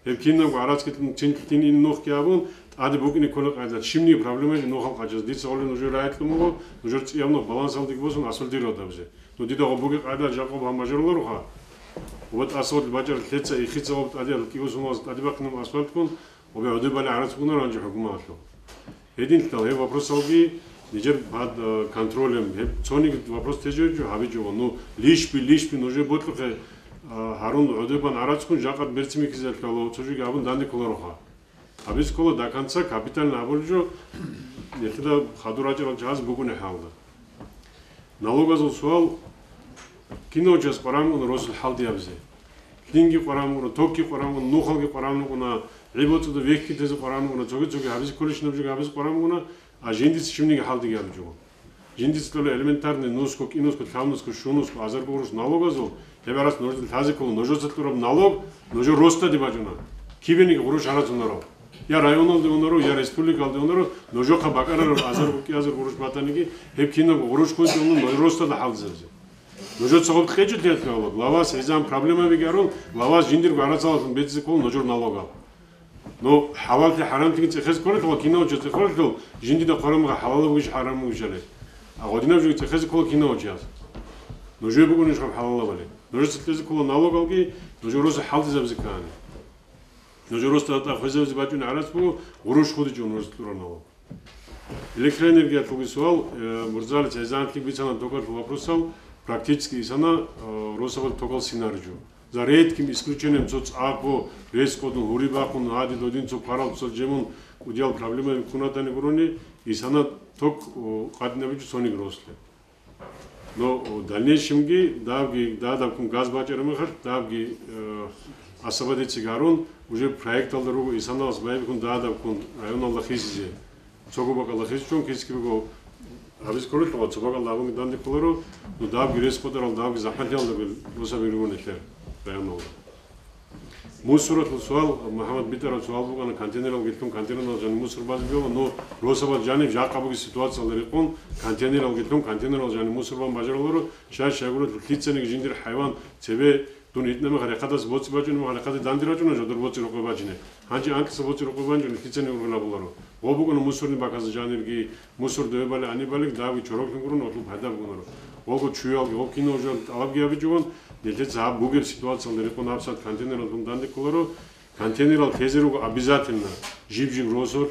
Гьеб кинабго гӀарацги цин лъинини нухги абун, тӀаде букӀине ккола къайда. Щибниги проблемаги нухал къачаз. Дица гъолин нужер рагӀи кьун буго, нужер цӀияб нух балансалдеги босун, асфальтировать абизе. Ну, дида гъо бугеб къайда жакъа гьаб мажарулароха. Ва тӀасалъ бачӀарал лъеца ихица гъоб тӀадиялъ кӀиго сумалъ тӀаде бахъинаб асфальтккун, ва гӀодобали гӀарац бугунаро гьанже хӀукуматалъул. Гьединлъидал гьеб вопросалги нижер под, э, контролем, гьеб цониги вопрос тежеги гьабичӀого. Ну, лишби, лишби нужер ботлъухъе, э, гьарун гӀодобан гӀарацгун жакъа берцин бихьизелъало, цо жоги абун данде кколароха. Гьабиз ккола до конца капитально абулеб жо, нилъеда хадур рачӀарал чагӀаз букӀунеб хӀалда. Налогазул суал, кинав час къваран уна росул хӀалдиябзе. Лъинги къваран уна, токги къваран уна, нухалги къваран уна, гӀибоцӀуда вехьги тезе къваран уна, цоги-цоги гьабизе кколищинаб жо гьабизе къваран уна, а жиндица щибниги хӀалдиги гьабичӀого. Жиндица кьола элементарный нусго, кӀинусго, лъабнусго, щунусго, азарго гъурущ налогазул, гьеб гӀарац нужеда лъазе ккола, нужеца кьураб налог, нужер росдаде бачӀуна. Кибениги гъурущ гьарацунаро. Я районалде унаро, я республикалде унаро, нужехъа бакӀарараб азарго кӀиазар гъурущ батаниги, гьеб кинабго гъурущ хъунтӀи уна нужер росдада хӀалдизабизе. Нужеца гъоб кьечӀелъи гьелъ гьавула, главас гӀезан проблемабиги гьарун, главас жиндирго гӀарацалалъун бецӀизе ккола нужер налогал. Ну, хӀалаллъи хӀарамлъиги цӀехезе кколелъул, кинав чи цӀехолелъул, жиндида хъвараб мехалъ хӀалалаб бугищ, хӀарамаб бугищали. А гъодинаб жоги цӀехезе ккола кинав чияс. Нужее бугонищ гьаб хӀалалабали. Нужеца кьезе ккола налогалги, нужер росу хӀалдизабизе ккани. Нужер росда тӀад хвезабизе бачӀунеб гӀарац буго, гъурущ худичӀо нужеца кьураб налог. Электроэнергиялъулги суал, э, Мурзалица гӀезанлъи бицана токалъул вопросал, практически исана, э, росабал токал синаржу. За редким исключением цо цӀакъго рес кодун гьури бахъун, гьади додин цо парал цо жемун кӀудиял проблемаби ккунатани гурони, исана ток, о, къадинабичӀо цониги рослъе. Но, о, дальнейшемги давги, дадабккун газ бачӀараб мехалъ, давги, э, асаба дециги гьарун, уже проекталда руго исаналас байбихьун дадабккун районалда хисизе. Цого бакӀалда хисичӀун кисги буго гьабиз кколелъул, цо бакӀалда гьабунги данде кколаро, но давги рес кьодарал, давги захӀмалъиялда бел росаби руго нилъер районалда. Мусоралъул суал, МухӀаммад битӀараб суал букӀана, контейнерал гелъун, контейнерал жани мусор базе бегьула, но росабал жаниб жакъа бугеб ситуациялда рекъон, контейнерал гелъун, контейнерал жани мусор бан бажаруларо, шай-шайгуралъул лъицаниги жиндир хӀайван цебе дун гьитӀна мехалъ рехъадас боцӀи бачӀунеб мехалъ рехъаде данде рачӀуна жодор боцӀи рокъой бачине. Гьанже анкьиса боцӀи рокъой банчӀун лъицаниги ургъел абуларо. Гъо букӀана мусорный баказе жанирги, мусор дове бали, гьаниб балиги, давги чороклъун гурун гъолъул пайда букӀунаро. Гъого чуялги, гъо кинав жан тӀалабги гьабичӀогон, нилъеца гьаб бугеб ситуациялда рекъон гьабсагӀат контейнералъун данде кколаро. Контейнерал тезе руго обязательно жиб-жиб росулъ,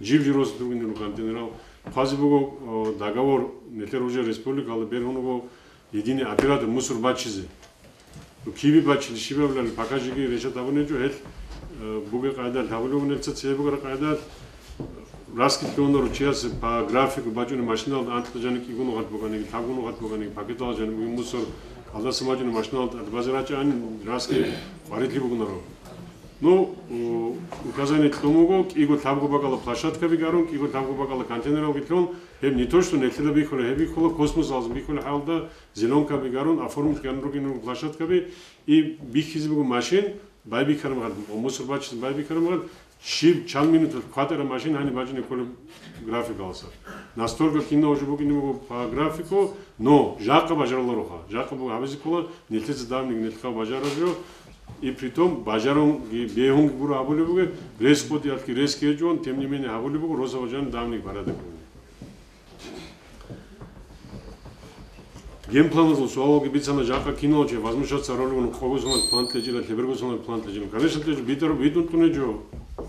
жиб-жиб росулъ ругин руго контейнерал. Хъвазе буго, о, договор, нилъер уже республикалда бергьун руго единый оператор мусор бачизе. Ну, киби бачили, щибабилали, пока жеги решат гьабунечӀо, гьел, э, бугеб къайдал гьабулев, нилъеца цебе бугеб къайдал, раскид лъугьунаро чиясе по графику бачӀунеб машиналда анкьа жаниб кӀигун вахъат бугониги, лъабгун вахъат бугониги, пакеталда жаниб бугин мусор, алдаса бачӀунеб машиналда тӀад базе рачӀани, раскид къварилъи бугунаро. Ну, у-, указание кьун буго, кӀиго лъабго бакӀалда площадкаби гьарун, кӀиго лъабго бакӀалда контейнералги лъун, гьеб не то, что нилъеда бихьула, гьеб бихьула, космосалда бихьулеб хӀалда, зеленкаби гьарун, оформить гьарун ругин руго площадкаби, и бихьизе буго машин, байбихьараб мехалъ, мусор бачизе байбихьараб мехалъ, щиб чан минуталъ кватӀараб машин гьаниб бачӀине кколеб графикалдаса. Настолько кино уже букӀине буго по графику, но жакъа бажарулароха. Жакъа буго гьабизе ккола, нилъеца давниги нилъехъа бажараб жо, и притом бажарунги бегьунги гуро гьабулеб бугеб, рес къотӀиялъги рес гьечӀон, тем не менее гьабулеб буго, росаб жаниб давниги порядок буго. Генпланазул суалалги бицана, жакъа киналго чи возмущаться ролигун, къого соналъ план кьечӀила, лъеберго соналъ план кьечӀила. Конечно, кьечӀо, битӀар-, битӀун кьунечӀо.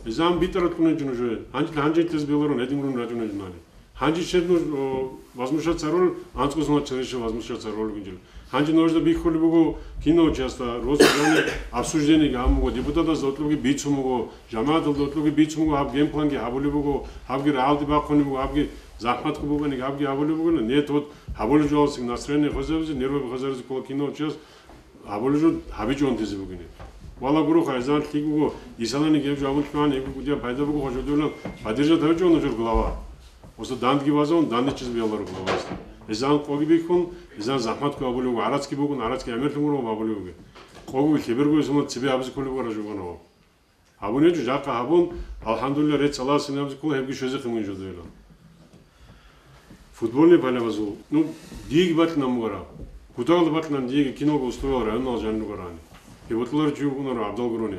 Изан битӀарат кьунечӀо уже. Гьанже, гьанже кьез беларун, гьедин гурун рачӀунечӀо нани. Гьанже щед нуж, о, возмущаться ролел, анцӀго соналъ чедише возмущаться ролигун жил. Гьанже нужда бихьулеб буго киналго часта, росаб жаниб обсуждениеги гьабун буго, депутатазда гьоркьобги бицун буго, жамагӀаталда гьоркьобги бицун буго, гьаб генпланги гьабулеб буго, гьабги рагӀалде бахъунеб буго, гьабги захӀматго букӀаниги гьабги гьабулеб бугила, нет, вот гьабулеб жо гьалсиги настроение хвезабизе, нерваби хвезаризе ккола киналго час, гьабулеб жо гьабичӀого тезе бугине. Вала гуроха, изан лъикӀ буго, исалани гьеб жо гьабун лъугьани, гьеб буго дия пайда буго, хважодулан, поддержать гьабичӀого нужер глава. Оса дандги вазавун, дандечӀез бияларо главасда. Изан къоги бихьун, изан захӀматго гьабулеб буго, гӀарацги букӀун, гӀарацги гӀемерлъун гуро гьабулеб буго. Къого лъеберго изуман цебе гьабизе кколеб буго ражубанав. Гьабун гьечӀо, жакъа гьабун, алхӀамдулиллагь, рецц Аллагьасе гьабизе ккола, гьебги щвезе хъимгьин жо дойилан. Футбольный полябазул, ну, диеги бакьнан бугара. Кутакалда бакьнан диеги киналго условиял районал жанир бугарани. Гьеб бокьуларев чи вукӀунаро гӀабдал гурони.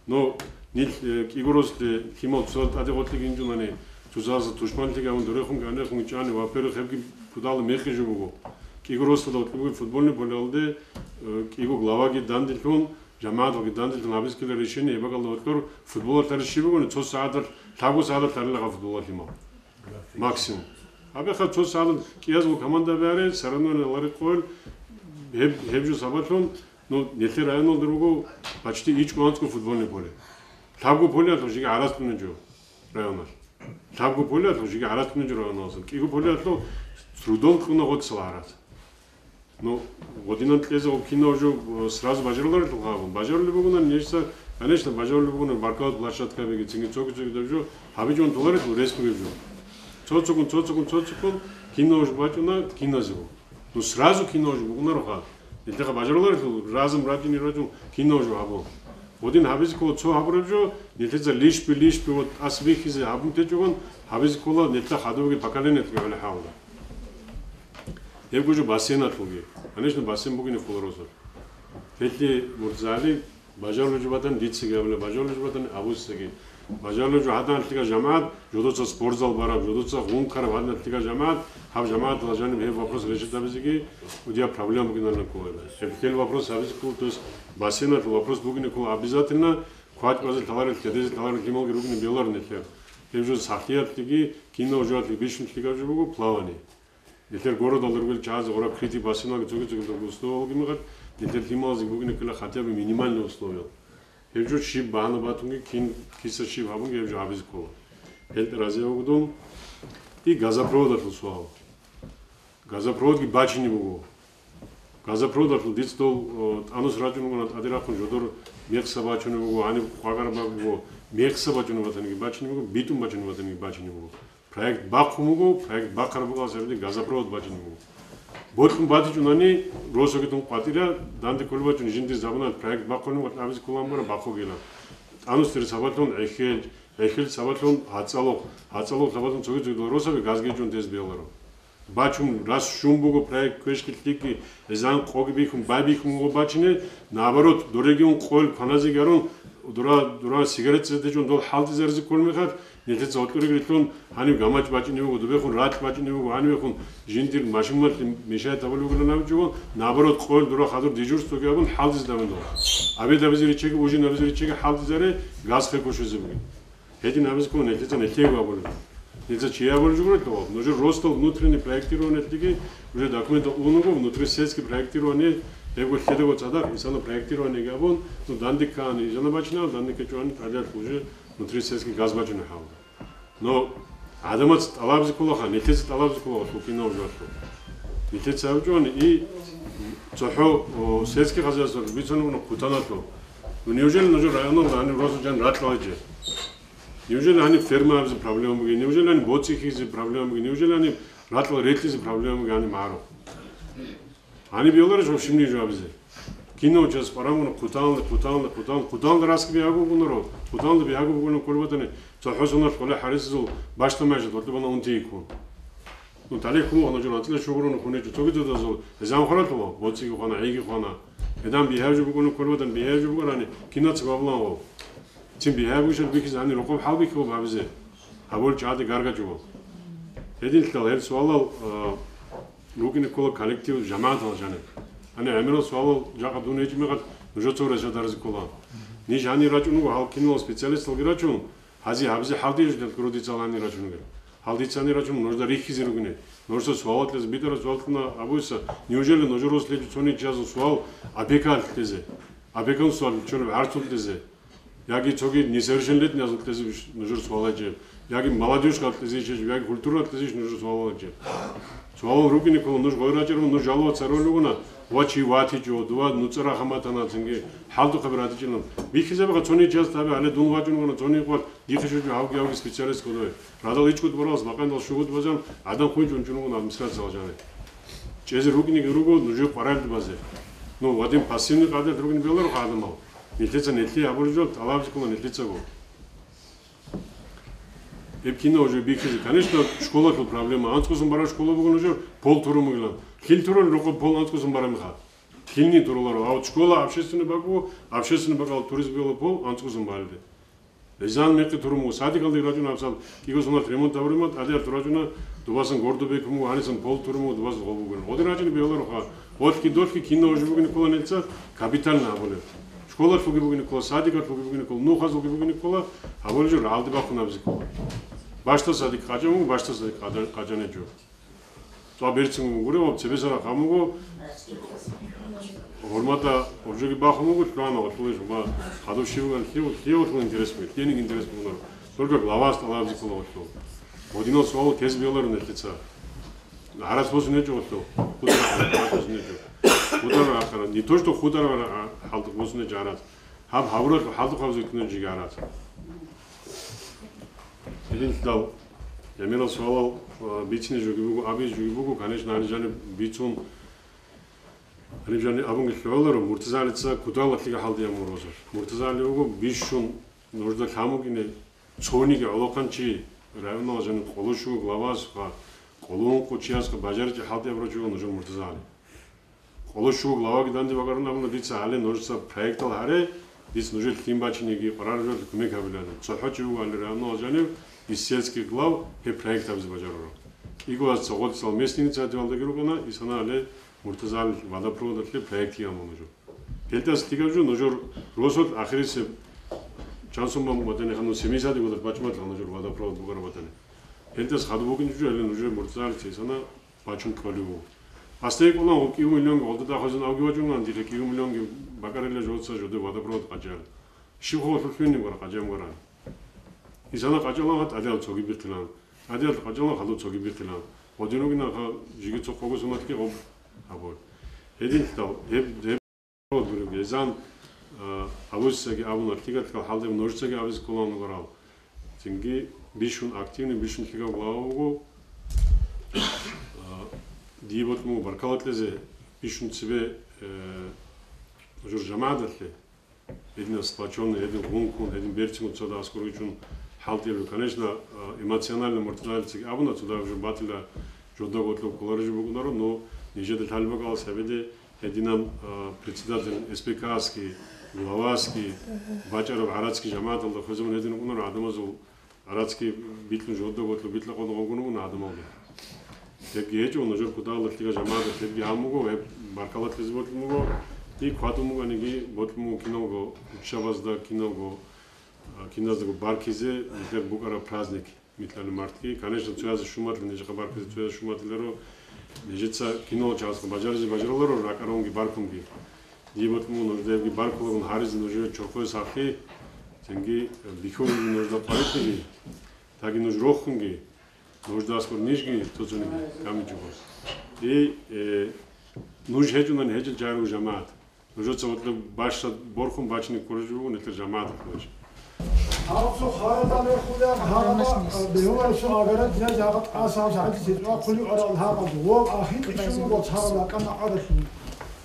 Но нилъ, э, кӀиго росулъе лъимал цоцазда тӀаде гъорлъиги инчӀунани, цоцазда тушманлъиги гьабун дурехун, гӀенеккун чӀани, во-первых, гьебги кутакалда мекъи жо буго. КӀиго росулъа гьоркьоб бугеб футбольный полялде, э, кӀиго главаги данделъун, жамагӀаталги данделъун гьабизе ккела решение, гьеб бакӀалда гьоркьор футболалъ гьарищ щиб бугони, цо сагӀаталъ, лъабго сагӀаталъ гьарилаха футболалъ лъимал. Максимум. Гьабеха цо сагӀаталъ кӀиязул команда бегьаре, соревнование ларихъ къойил, гьеб, гьеб жо сабаблъун, ну, нилъер районалда руго почти ичӀго-анцӀго футбольный поле. Лъабго полеялъухъ жеги гӀарац кьунеб жо районалъ. Лъабго полеялъухъ жеги гӀарац кьунеб жо районалъул. КӀиго полеялъухъ с трудом кьуна гъоцала гӀарац. Ну, гъодинан кьезе гъоб кинав жо, э, сразу бажаруларелъул гьабун. Бажарулеб бугони нижеца, конечно, бажарулеб бугони баркалла площадкабиги, цинги цоги-цоги даб жо, гьабичӀого толарелъул рес бугеб жо. Цо-цогун, цо-цогун, цо-цогун кинав жо бачӀуна киназего. Ну, сразу кинав жо букӀунароха. Нилъеха бажаруларелъул разом рачӀине рачӀун кинав жо гьабун. Гъодин гьабизе ккола цо гьабураб жо, нилъеца лишби-лишби ва тӀасбихьизе гьабун течӀогон, гьабизе ккола нилъа хадубги поколениялъги гьале хӀалда. Гьебго жо бассейналъулги. Конечно, бассейн бугине ккола росулъ. Гьелъи, Муртазагьали, бажарулеб жо батани дицаги гьабила, бажарулеб жо батани абуцаги. Бажарулеб жо гьадан лъикӀа жамагӀат, жодоца спортзал бараб, жодоца гъункараб гьадан лъикӀа жамагӀат, гьаб жамагӀаталда жаниб гьеб вопрос решить гьабизеги, удияб проблема бугинарна ккола. Гьеб лъел вопрос гьабизе ккола, то есть бассейналъул вопрос бугине ккола обязательно, кватӀ базе лъаларел, лъедезе лъаларел лъималги ругине беларун нилъер. Гьеб жо сахлъиялъги, кинав жоялъги бищун лъикӀаб жо буго плавание. Нилъер городалда ругел чагӀазе гъураб крытый бассейналги цоги-цоги условиялги мехалъ, нилъер лъималазе бугине ккела хотя бы минимальный условиял. Гьеб жо щиб багьана батунги, кин, киса щиб гьабунги гьеб жо гьабизе ккола. Гьел разиявгудун. И газопроводалъул суал. Газопроводги бачине буго. Газопроводалъул дица дол, о, тӀанус рачӀун вугони тӀаде рахъун жодор мехса бачунеб буго, гьаниб къвагъар бакӀ буго, мехса бачунеб батаниги бачине буго, битӀун бачунеб батаниги бачине буго. Проект бахъун буго, проект бахъараб буго, гьасабиде газопровод бачине буго. Бокьун батичӀунани, росоги тун къватӀира, данде кколеб бачӀун жиндир замана проект бахъунеб ва абизе кколан бара бахъугила. ТӀанус тир сабаблъун гӀехьел, гӀехьел сабаблъун гьацӀалухъ, гьацӀалухъ сабаблъун цоги-цоги росаби газги гьечӀун тез беларо. Бачун рас щун буго проект квешги лъикӀги, гьезан къоги бихьун, байбихьун буго бачине, наоборот, дорегиун къойил кваназе гарун, дура, дура сигарет цӀезетечӀун дол хӀалтӀизаризе кколмехалъ, нилъеца гьоркьоригрилъун гьанив гамачӀ бачӀине буго, дубехун ракь бачӀине буго, гьанивехун жиндир машиналъе мешает гьабулеб бугилан абичӀого, наоборот, къойил дура хадур дежурствоги абун хӀалтӀизе давин дол. Обед абизе риччаги, ужин абизе риччаги хӀалтӀизаре, газ хъе кошизе бугин. Гьедин абизе ккун, нилъеца нилъее абулеб. Нилъеца чие абулеб жо гурелъул, нужер росдал внутренний проектированиялъеги уже документал ун вуго, внутрисельский проектирование Гьебго лъедаго цадахъ исана проектирование гьабун, ну, данде ккани, изана бачинал, данде ккечӀони, тӀадегӀан уже внутри сельский газ бачине хӀалда. Но гӀадамаца тӀалабизе кколаха, нилъеца тӀалабизе кколаха, лъукӀина уже лъу. Нилъеца абичӀони, и цохӀо, о, сельский хозяйство бицунеб буго хъутаналъув. Ну, неужели нужер районал гьаниб росу жан ракьалъе? Неужели гьаниб ферма гьабизе проблема бугеб? Неужели гьаниб боцӀи хьизе проблема бугеб? Неужели гьаниб ракьал релълъизе проблема бугеб гьаниб гьарухъ? Гьаниб йоларищ гьаб щибниги жо гьабизе? Кинав час парамуна хъутаналде, хъутаналде, хъутаналде, хъутаналде раскиби гьабугунаро, хъутаналде бигьаго бугуна кколебатани, цохӀо соналъ къоле гьарисезул бащдаб мажид гьоркьоб бана унти йиккун. Ну, талихӀ хъун вахана жура, анцӀила шугурун хунечӀо, цогидазул гӀезан хваралъула, боцӀиги хвана, гӀиги хвана. Гьедан бигьаяб жо букӀуна кколебатани, бигьаяб жо букӀарани, кинаца бабулан гъов? Цин бигьаяб ишал бихьизе гьанир рокъоб хӀалбихьи гъоб гьабизе. Гьабулел чагӀаде гаргачӀого. Гьединлъидал гьел суалал, а, рукӀине ккола коллектив жамагӀатал жаниб. Гьанир гӀемерал суалал жакъа дун гьечӀеб мехалъ нужецаго решать гьаризе ккола. Ниж гьанир рачӀун вуго гьал киналал специалисталги рачун, гьази гьабизе хӀалдирищ дел гуродицал гьанир рачунги. Хъалдицани рачун, нужда рихьизе ругине. Нужеца суалал кьезе, битӀараб суал кьуна абуйса, неужели нужер рос лъечӀо цони чиясул суал опекаялъ кьезе? Опекан суал чураб гӀарцул кьезе? Яги цоги несовершеннолетний азул кьезе нужер суал гьечӀеб? Яги молодёжь кьезе гьечӀеб? Яги культура кьезе нужер суал гьечӀеб? Суалал рукӀине ккола, нуж гъой рачӀарун, нуж жалоба царулел ругуна, ва чи ватичӀо, дова нуцӀа рахъ батана цинги, хӀалтӀухъаби радичӀилан. Бихьизабиха цони чияс таби гьале дун вачӀун вугони цони къват, Дихъе щвечӀо гьавги-гьавги специалист кодове. Радал ичӀго тӀуралас бакъанидал щуго тӀубазан гӀадан хъуй чӀунчӀун вугони администрациялъ жаниб. ЧӀезе рукӀинеги руго нужер къваригӀел тӀубазе. Ну, Вадим, пассивный къагӀидаялъ ругин беларо гӀадамал. Нилъеца нилъее гьабулеб жо тӀалабизе ккола нилъецаго. Гьеб кинав уже бихьизе. Конечно, школалъул проблема. АнцӀгосун бараб школа буго нужер, пол турун бугилан. Лъил турал рокъоб пол анцӀгосун бараб мехалъ? Лъилни туруларо. А вот школа общественный бакӀ буго, общественный бакӀалда туризе бегьула пол анцӀгосун баледе. Гьезан мекъи турун буго, садикалда рачӀуна гьабсал, кӀиго соналъ ремонт гьабураб мехалъ, тӀадегӀан турачӀуна дубасан гордо бекун буго, гьанисан пол турун буго, дубасан гъоб бугин. Гъодин рачӀине бегьулароха, гъолъги долъги кинав жо бугин ккола нилъеца капитально гьабулеб. Школалъулги бугин ккола, садикалъулги бугин ккола, нухазулги бугин ккола, гьабулеб жо рагӀалде бахъун гьабизе ккола. Бащдаб садик къачӀан буго, бащдаб садик къачӀа-, къачӀанеб жо. Цо берцин гурев, цебесараб гъаб буго, гьурматӀа гьоржоги бахун буго, лъугьана гъолъулищ, ва хадуб щиб буган, лъив-, лъивалъул интерес бугеб, лъиениги интерес бугунаро. Только главас тӀалабизе ккола гъолъул. Гъодинал суал кез бегьуларо нилъеца. ГӀарац босун гьечӀо гъолъул. ХутӀараб гӀарац босун гьечӀо. ХутӀараб ахара. Не то, что хутӀараб гӀарац босун гьечӀо гӀарац. Гьаб гьабуралъул хӀалтӀухъаб зиккуна жиги гьарат. Гьединлъидал гӀемерал суалал, а, бицине жоги буго, абизе жоги буго, конечно, гьаниб жаниб бицун, гьаниб жаниб абунги лъугьаларо, МуртазагӀалица кутакалда лъига хӀалтӀи гьабун розар. МуртазагӀали вуго бищун нужда лъан букӀине, цониги гӀолохъанчи районал жаниб къоло щуго главас ва къоло ункъо чиясха бажаричӀеб хӀалтӀи гьабурав чи вуго нужер МуртазагӀали. Къоло щуго главаги данде бакӀарун абуна, дица гьале нужеца проектал гьаре, дица нужер лъим бачинеги, къваригӀараб жоялъе кумек гьабиларин. ЦохӀо чи вуго гьале районал жанив, ис сельский глав гьеб проект гьабизе бажарурав. КӀиго аз цогъоцал местный инициативалдаги рукӀана, исана гьале МуртазагӀалил водопроводалъе проект гьабун нужер. Гьелдаса лъикӀаб жо нужер росулъ ахирисеб чансон бан батани, ханун семьдесят годах бачӀун батани нужер водопровод букӀараб батани. Гьелдаса хадуб букӀинчӀо гьале нужер МуртазагӀалица исана бачун кколев вуго. Гьасда гьикъулан, гъоб кӀиго миллионги гъолда дахъизун авги вачӀунган, дихъе кӀиго миллионги бакӀарила жоца жодор водопровод къачӀараб. Щиб хъулухъ лъугьинеб гуро къачӀан гуран. Исана къачӀалан ха тӀадегӀан цоги бихъилан. ТӀадегӀан къачӀалан хадуб цоги бихъилан. Гъодин ругинан ха жиги цо къого сумалъги гъоб гьабур. Гьединлъидал, гьеб, гьеб Гьезан, а, абуцаги абуна, лъикӀал-лъикӀал хӀалдиб нужецаги абизе кколаан гурал. Цинги бищун активный, бищун лъикӀав глава вуго. А, дие бокьун буго баркала кьезе, бищун цебе, э, жур жамагӀаталъе, гьединаб сплочённый, гьедин гъункун, гьедин берцинго цода аскӀор вичун хӀалтӀи гьабун. Конечно, а, эмоционально МуртазагӀалицаги абуна, цода жо батила, жодаготлъуб кколареб жо букӀунаро, но нижеда лъалеб бакӀалас гьабизе, Гьединаб, а, председатель СПК-аски, главаски, бачӀараб гӀарацги жамагӀаталда хвезабун гьедин вукӀунаро гӀадамазул гӀарацги бикьун жодаготлъуб бикьа къонгъунгун вугун гӀадамалги. Гьебги гьечӀо, нужер кутакалда лъикӀаб жамагӀаталъ гьебги гьабун буго, гьеб баркала кьезе бокьун буго, и хъватӀун бугониги бокьун буго киналго уччабазда, киналго, а, киназдаго баркизе нилъер букӀараб праздник. Микьали мартги, конечно, цоязе шуматлъи, нижехъа баркизе цоязе шуматлъиларо, Нижеца киналго чагӀазда бажаризе бажаруларо ракӀаронги баркунги. Дие бокьун нужеда гьебги баркулагун гьаризе нужее чорхое сахлъи, цинги бихьулги нужеда къварилъиги, таги нуж рохунги, нужеда аскӀор нижги цоцониги камичӀого. И, э, нуж гьечӀунани гьечӀел чагӀи руго жамагӀат. Нужеца гьоркьоб бащад борхун бачине кколеб жо буго нилъер жамагӀаталъулъ. Гьаб цо харада мехула гьаб бегьуларасул агара диназ гьаб тӀаса гьаб сагӀат цецӀуа хъули арал гьаб вов ахи кьичун вацгьарал акӀана аралъун.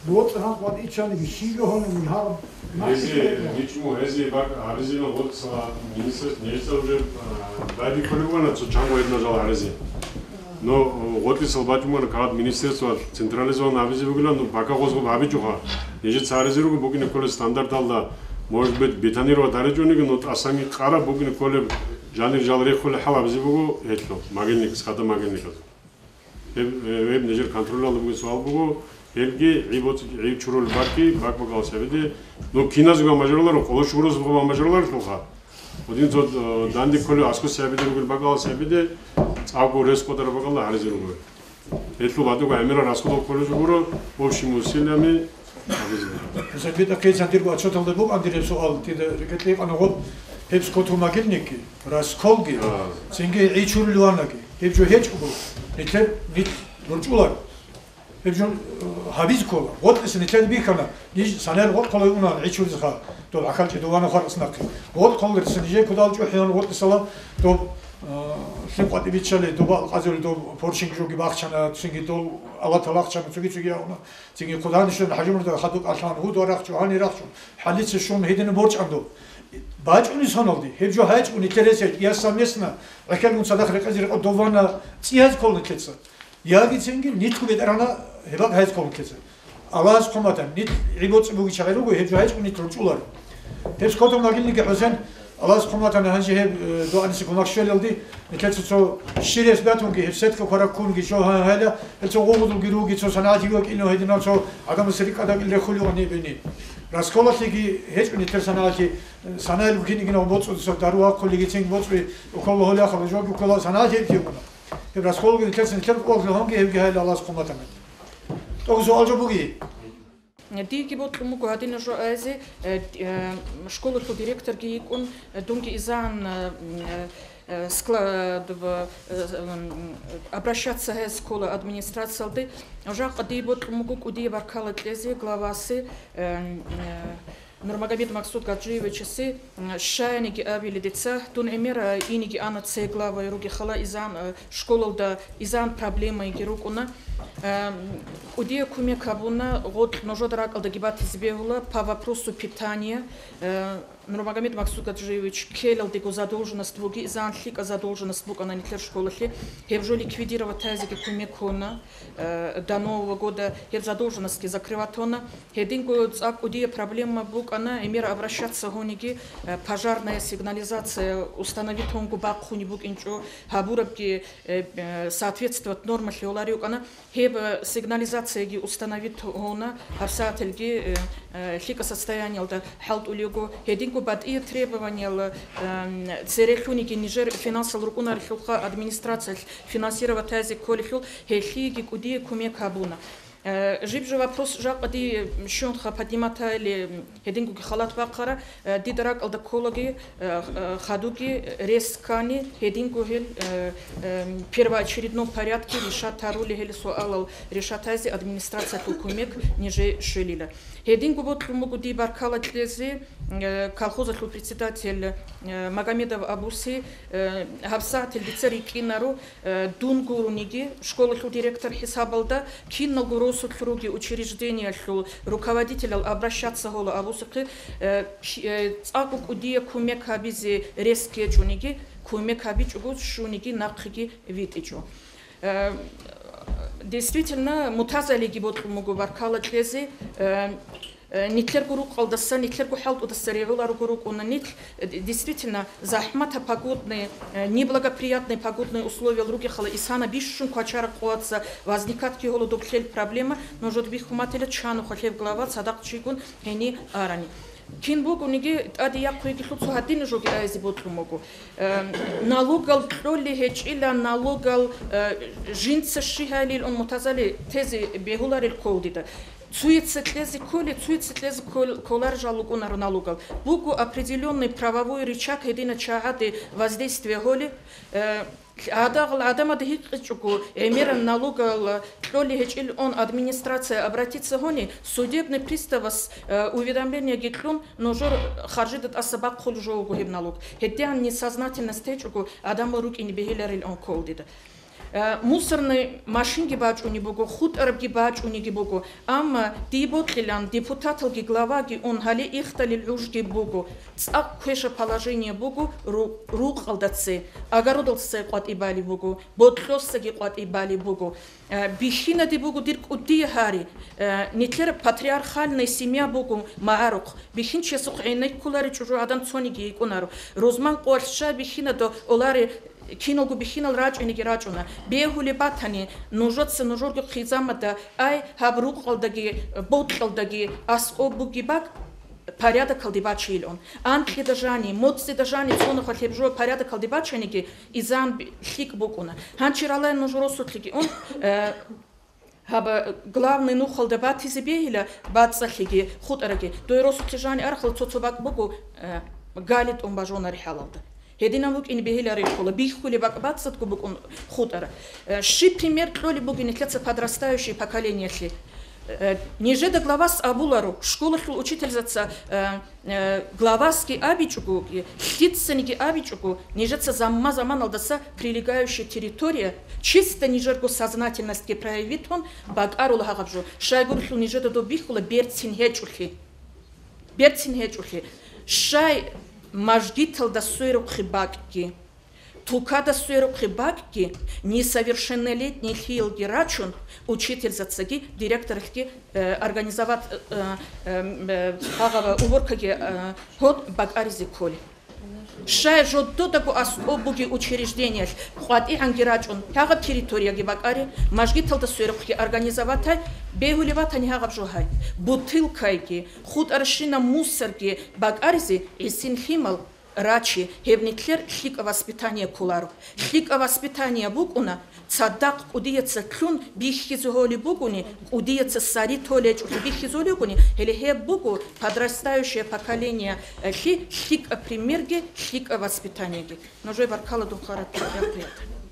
БоцӀ гьанкъ ватӀичаниги, щиб гьонани гьаб Гьези, ничму, гьези бак гьаризина гъорцала министр, нижеца уже, а, байбихьулеб бугана цо чанго гьединал жал гьаризе. Но, э, гъоркьисал бачӀун бугана кагъат министерствоялъ централизован гьабизе бугилан, ну, пока гъозго гьабичӀоха. Нижеца гьаризе руго букӀине кколеб стандарталда, может быть, бетонировать гьаричӀониги, но тӀасанги къараб букӀине кколеб жанир жал рехулеб хӀал гьабизе буго гьелъул, могильник, скота могильникалъул. Гьеб, э, гьеб нижер контролалда бугеб суал буго, гьелги гӀи боцӀи-, гӀи чурулеб бакӀги, бакӀ-бакӀалас гьабизе. Ну, киназего бажаруларо, къоло шугуралъго бажаруларелъулха. Гьедин цо, э, данде кколев аскӀосе гьабизе ругел бакӀалас гьабизе, цӀакъго рес къотӀараб бакӀалда гьаризе руго. Гьелъул гьадуго гӀемерал расходал кколеб жо гуро, общими усилиями гьабизе. Хусайбитахъе цадирго отчеталда букӀан диреб суал, дида рекӀелъе гьикъана гъоб, гьеб скотомогильникги, расколги, А. цинги гӀи чурулеванаги, гьеб жо гьечӀого, нилъер нилъ рорчӀуларо. Гьеб жо, э, гьабизе ккола. Гъоркьиса нилъеда бихьана, ниж санаялъ гъоркь хъолай унан гӀи чуризеха, доб гӀахьалчӀи дована хваркьас нахъе. Гъоркь хъолдаса нижее кодал чӀухӀилан гъоркьисала доб, э, лъим къватӀиб биччалей, доба алкъазулей, доб поршинг жоги бахчана, цинги дол алатал ахчана, цоги-цоги яуна. Цинги хъуданищун хӀажумурда хадуб алъан гьудул рахчун, гьанир рахчун, хӀалица щун гьедина борчӀан доб. БачӀуни соналде, гьеб жо гьечӀо, нилъер гьесие, я совместно, гӀехьелгун цадахъ рекъезе рекъо дована цӀияз ккол нилъеца. Яги цинги нилъго бетӀергьана гьеб бакӀ гьез ккол нилъеца. Аллагьас хъуматан, нилъ гӀи боцӀи буги чагӀи руго, гьеб жо гьечӀо нилъ ручӀуларо. Гьеб скотомогильникги, ХӀусен, Аллагьас хъуматана, гьанже гьеб, э, дугӀаниса гумахщвелалде, нилъеца цо щирес батунги, гьеб сетка квараккунги, жо гьа-, гьайла, гьел цо гъугъудулги руги, цо санагӀалъи вакӀилев гьединал цо гӀадамасе рикӀкӀадакӀил рехулев гьаниб гьени. Расколалъеги гьечӀо нилъер санагӀалъи, э, санаялъ букинигина боцӀудаса дару вахъулеги цин боцӀуе укол гьолеяхъала, жоги укола санагӀалъи гьеб кигуна. Гьеб расколги нилъеца нилъер къоялъ гьанги гьебги гьайла Аллагьас хъуматана. ТӀокӀ суал жо буги. Диеги бокьун буго гьадинаб жо айзе, э, э, школалъул директорги йикӀун, э, дунги изан, э, э, э, скла-, дв-, э, м, обращаться гьез ккола администрациялде. Жакъа дие бокьун буго кӀудияб баркала кьезе главасе, э, э, Нурмагомед Максуд Гаджиевичасе, м, щаяниги абили дица, дун гӀемер, э, иниги ана цей главай руги хала изан, э, школалда изан проблемаги рукӀуна. Э, кӀудияб кумек гьабуна, гъоркь нужеда ракӀалдаги батизе бегьула по вопросу питания. Э, Нурмагомед Максуд Гаджиевич ккелалдего задолженность буги, изан лъикӀа задолженность букӀана нилъер школалъе. Гьеб жо ликвидировать гьайзеги кумек гьуна, э, до Нового года гьеб задолженностьги закрывать гьуна. Гьединго цӀакъ кӀудияб проблема букӀана, гӀемер обращаться гьуниги, э, пожарная сигнализация установить гьунго бахъуни букӀинчӀо, гьабурабги, э, э, соответствовать нормалъе гьолари вукӀана. Гьеб, э, сигнализацияги установить гьуна, гьабсагӀаталги, э, э, лъикӀа состояниялда хӀалтӀулего. Гьединго батӀияб требованиял, э, м, церелъуниги нижер финансал рукӀунарелъулха, администрациялъ финансировать гьайзе кколелъул, гьелъиеги кӀудияб кумек гьабуна. Э, жиб жо вопрос жакъа дие щунха поднимать гьайли, гьединго халат бахъара, э, дида ракӀалда кколаги, э, э, хадуги, рес ккани, гьединго гьел, э, э, первоочередном порядке решать гьарули гьел суалал решать гьайзе администрациялъул кумек нижее щвелила. Гьединго бокьун буго дие баркала кьезе, э, колхозалъул председатель, э, Магомедов Абуси, э, гьабсагӀатал дица рикӀкӀинаро, Э, дун гурониги, школалъул директор хӀисабалда, киналго росулъ руги учреждениялъул руководителал обращаться гьола абусухъе, э, к-, э, цӀакъго кӀудияб кумек гьабизе рес ккечӀониги, кумек гьабичӀого щуниги нахъеги витӀичӀо. Э, действительно, мутазалиги бокьун буго баркала кьезе, э, Э, нилъерго рукъалдаса, нилъерго хӀалтӀудаса регӀула руго рукӀуна нилъ, э, действительно, захӀматаб погодный, э, неблагоприятный погодный условиял ругехъала исана бищун квачараб къояца возникать ккола доб лъел проблема, нужеда бихьун батила чанухъа лъеб глава цадахъ чигун гьенив арани. Кин бугониги тӀаде яхъуйгилъул цо гьадинаб жоги айзе бокьун буго. Э, налогал кьолей гьечӀила, налогал, э, жинца щигьайилан Муртазали тезе бегьуларел ккола дида. Цуяца кьезе кколей, цуяца кьезе ккол-, кколарел жал рукӀунаро налогал. Буго определённый правовой рычаг гьединав чагӀаде воздействие гьолей, э, гьадагъал гӀадамада гьикъичӀого, гӀемерал налогал кьолей гьечӀилан администрация обратиться гьони, судебный приставас, э, уведомлениеги кьун, нужер харжида тӀаса бахъулеб жо буго гьеб налог. Гьединаб несознательность гьечӀого, гӀадамал рукӀине бегьуларилан ккола дида. Э, мусорный машинги бачӀунеб буго, хутӀарабги бачӀунеб буго, амма дие бокьилан депутаталги главаги ун, гьале ихталел гӀужги буго, цӀакъ квешаб положение буго ру-, рукъалда цей, огородалда цей къватӀиб балеб буго, бокьосдаги къватӀиб балеб буго. Э, бихьинаб буго дир кӀудиял гьари, э, нилъер патриархальная семья буго магӀарухъ, бихьинчиясухъ гӀенеккуларей чӀужугӀадан цониги йикӀунаро. Рузман къоялъ щай бихьинаб оларей, киналго бихьинал рачӀунеги рачӀуна. Бегьулеб батани, нужеца нужерго хъизамада, ай, гьаб рукъалдаги, бокьалдаги аскӀоб бугеб бакӀ порядокалде бачейилан. Анкьида жани, моцӀида жани цо нухалъ гьеб жо порядокалде бачаниги, изан би-, лъикӀ букӀуна. Гьанже ралай нуж росулъеги ун, э, гьаб, э, главный нухалда батизе бегьила, бацӀцӀалъиги, хутӀараги. Дой росулъе жани арахъал цо-цо бакӀ буго, э, гали тӀун бажунареб хӀалалда. Гьединаб букӀине бегьуларел ккола, бихьулеб бакӀ бацӀцӀадго букӀун хутӀара. Э, щиб пример кьолеб бугеб нилъеца подрастающее поколениялъе? Э, нижеда главас абуларо, школалъул учительзаца, э, э, главасги абичӀого, лъицаниги абичӀого, нижеца замма-заманалдаса прилегающая территория, чисто нижерго сознательностьги проявитун бакӀарула гьагъаб жо. Щайгурелъул нижеда доб бихьула берцин гьечӀолъи. Берцин гьечӀолъи. Щай мажгиталда сверухъе бакӀги, тукада сверухъе бакӀги, несовершеннолетний лъиялги рачун, учительзацаги директоралъги, э, организовать, э, э, э, гьагъаб уборкаги, э, гьод бакӀаризе кколей. Щай жододаго аскӀоб бугеб учреждениялъ къватӀигӀанги рачӀун, гьагъаб территорияги бакӀарей, мажгиталда сверухъги организовать гьай, бегьулеб батани гьагъаб жо гьай, бутылкайги, хутӀаращинаб мусорги бакӀаризе гӀисин лъимал рачей, гьеб нилъер лъикӀаб воспитание кколаро. ЛъикӀаб воспитание букӀуна, цадахъ кӀудияца кьун бихьизе гьолеб бугони, кӀудияца сари толечӀолъи бихьизе гьолеб бугони, гьеле гьеб буго подрастающее поколениялъе лъикӀаб примерги, лъикӀаб воспитаниеги. Нужее баркала, духъ гьарат, рахъият.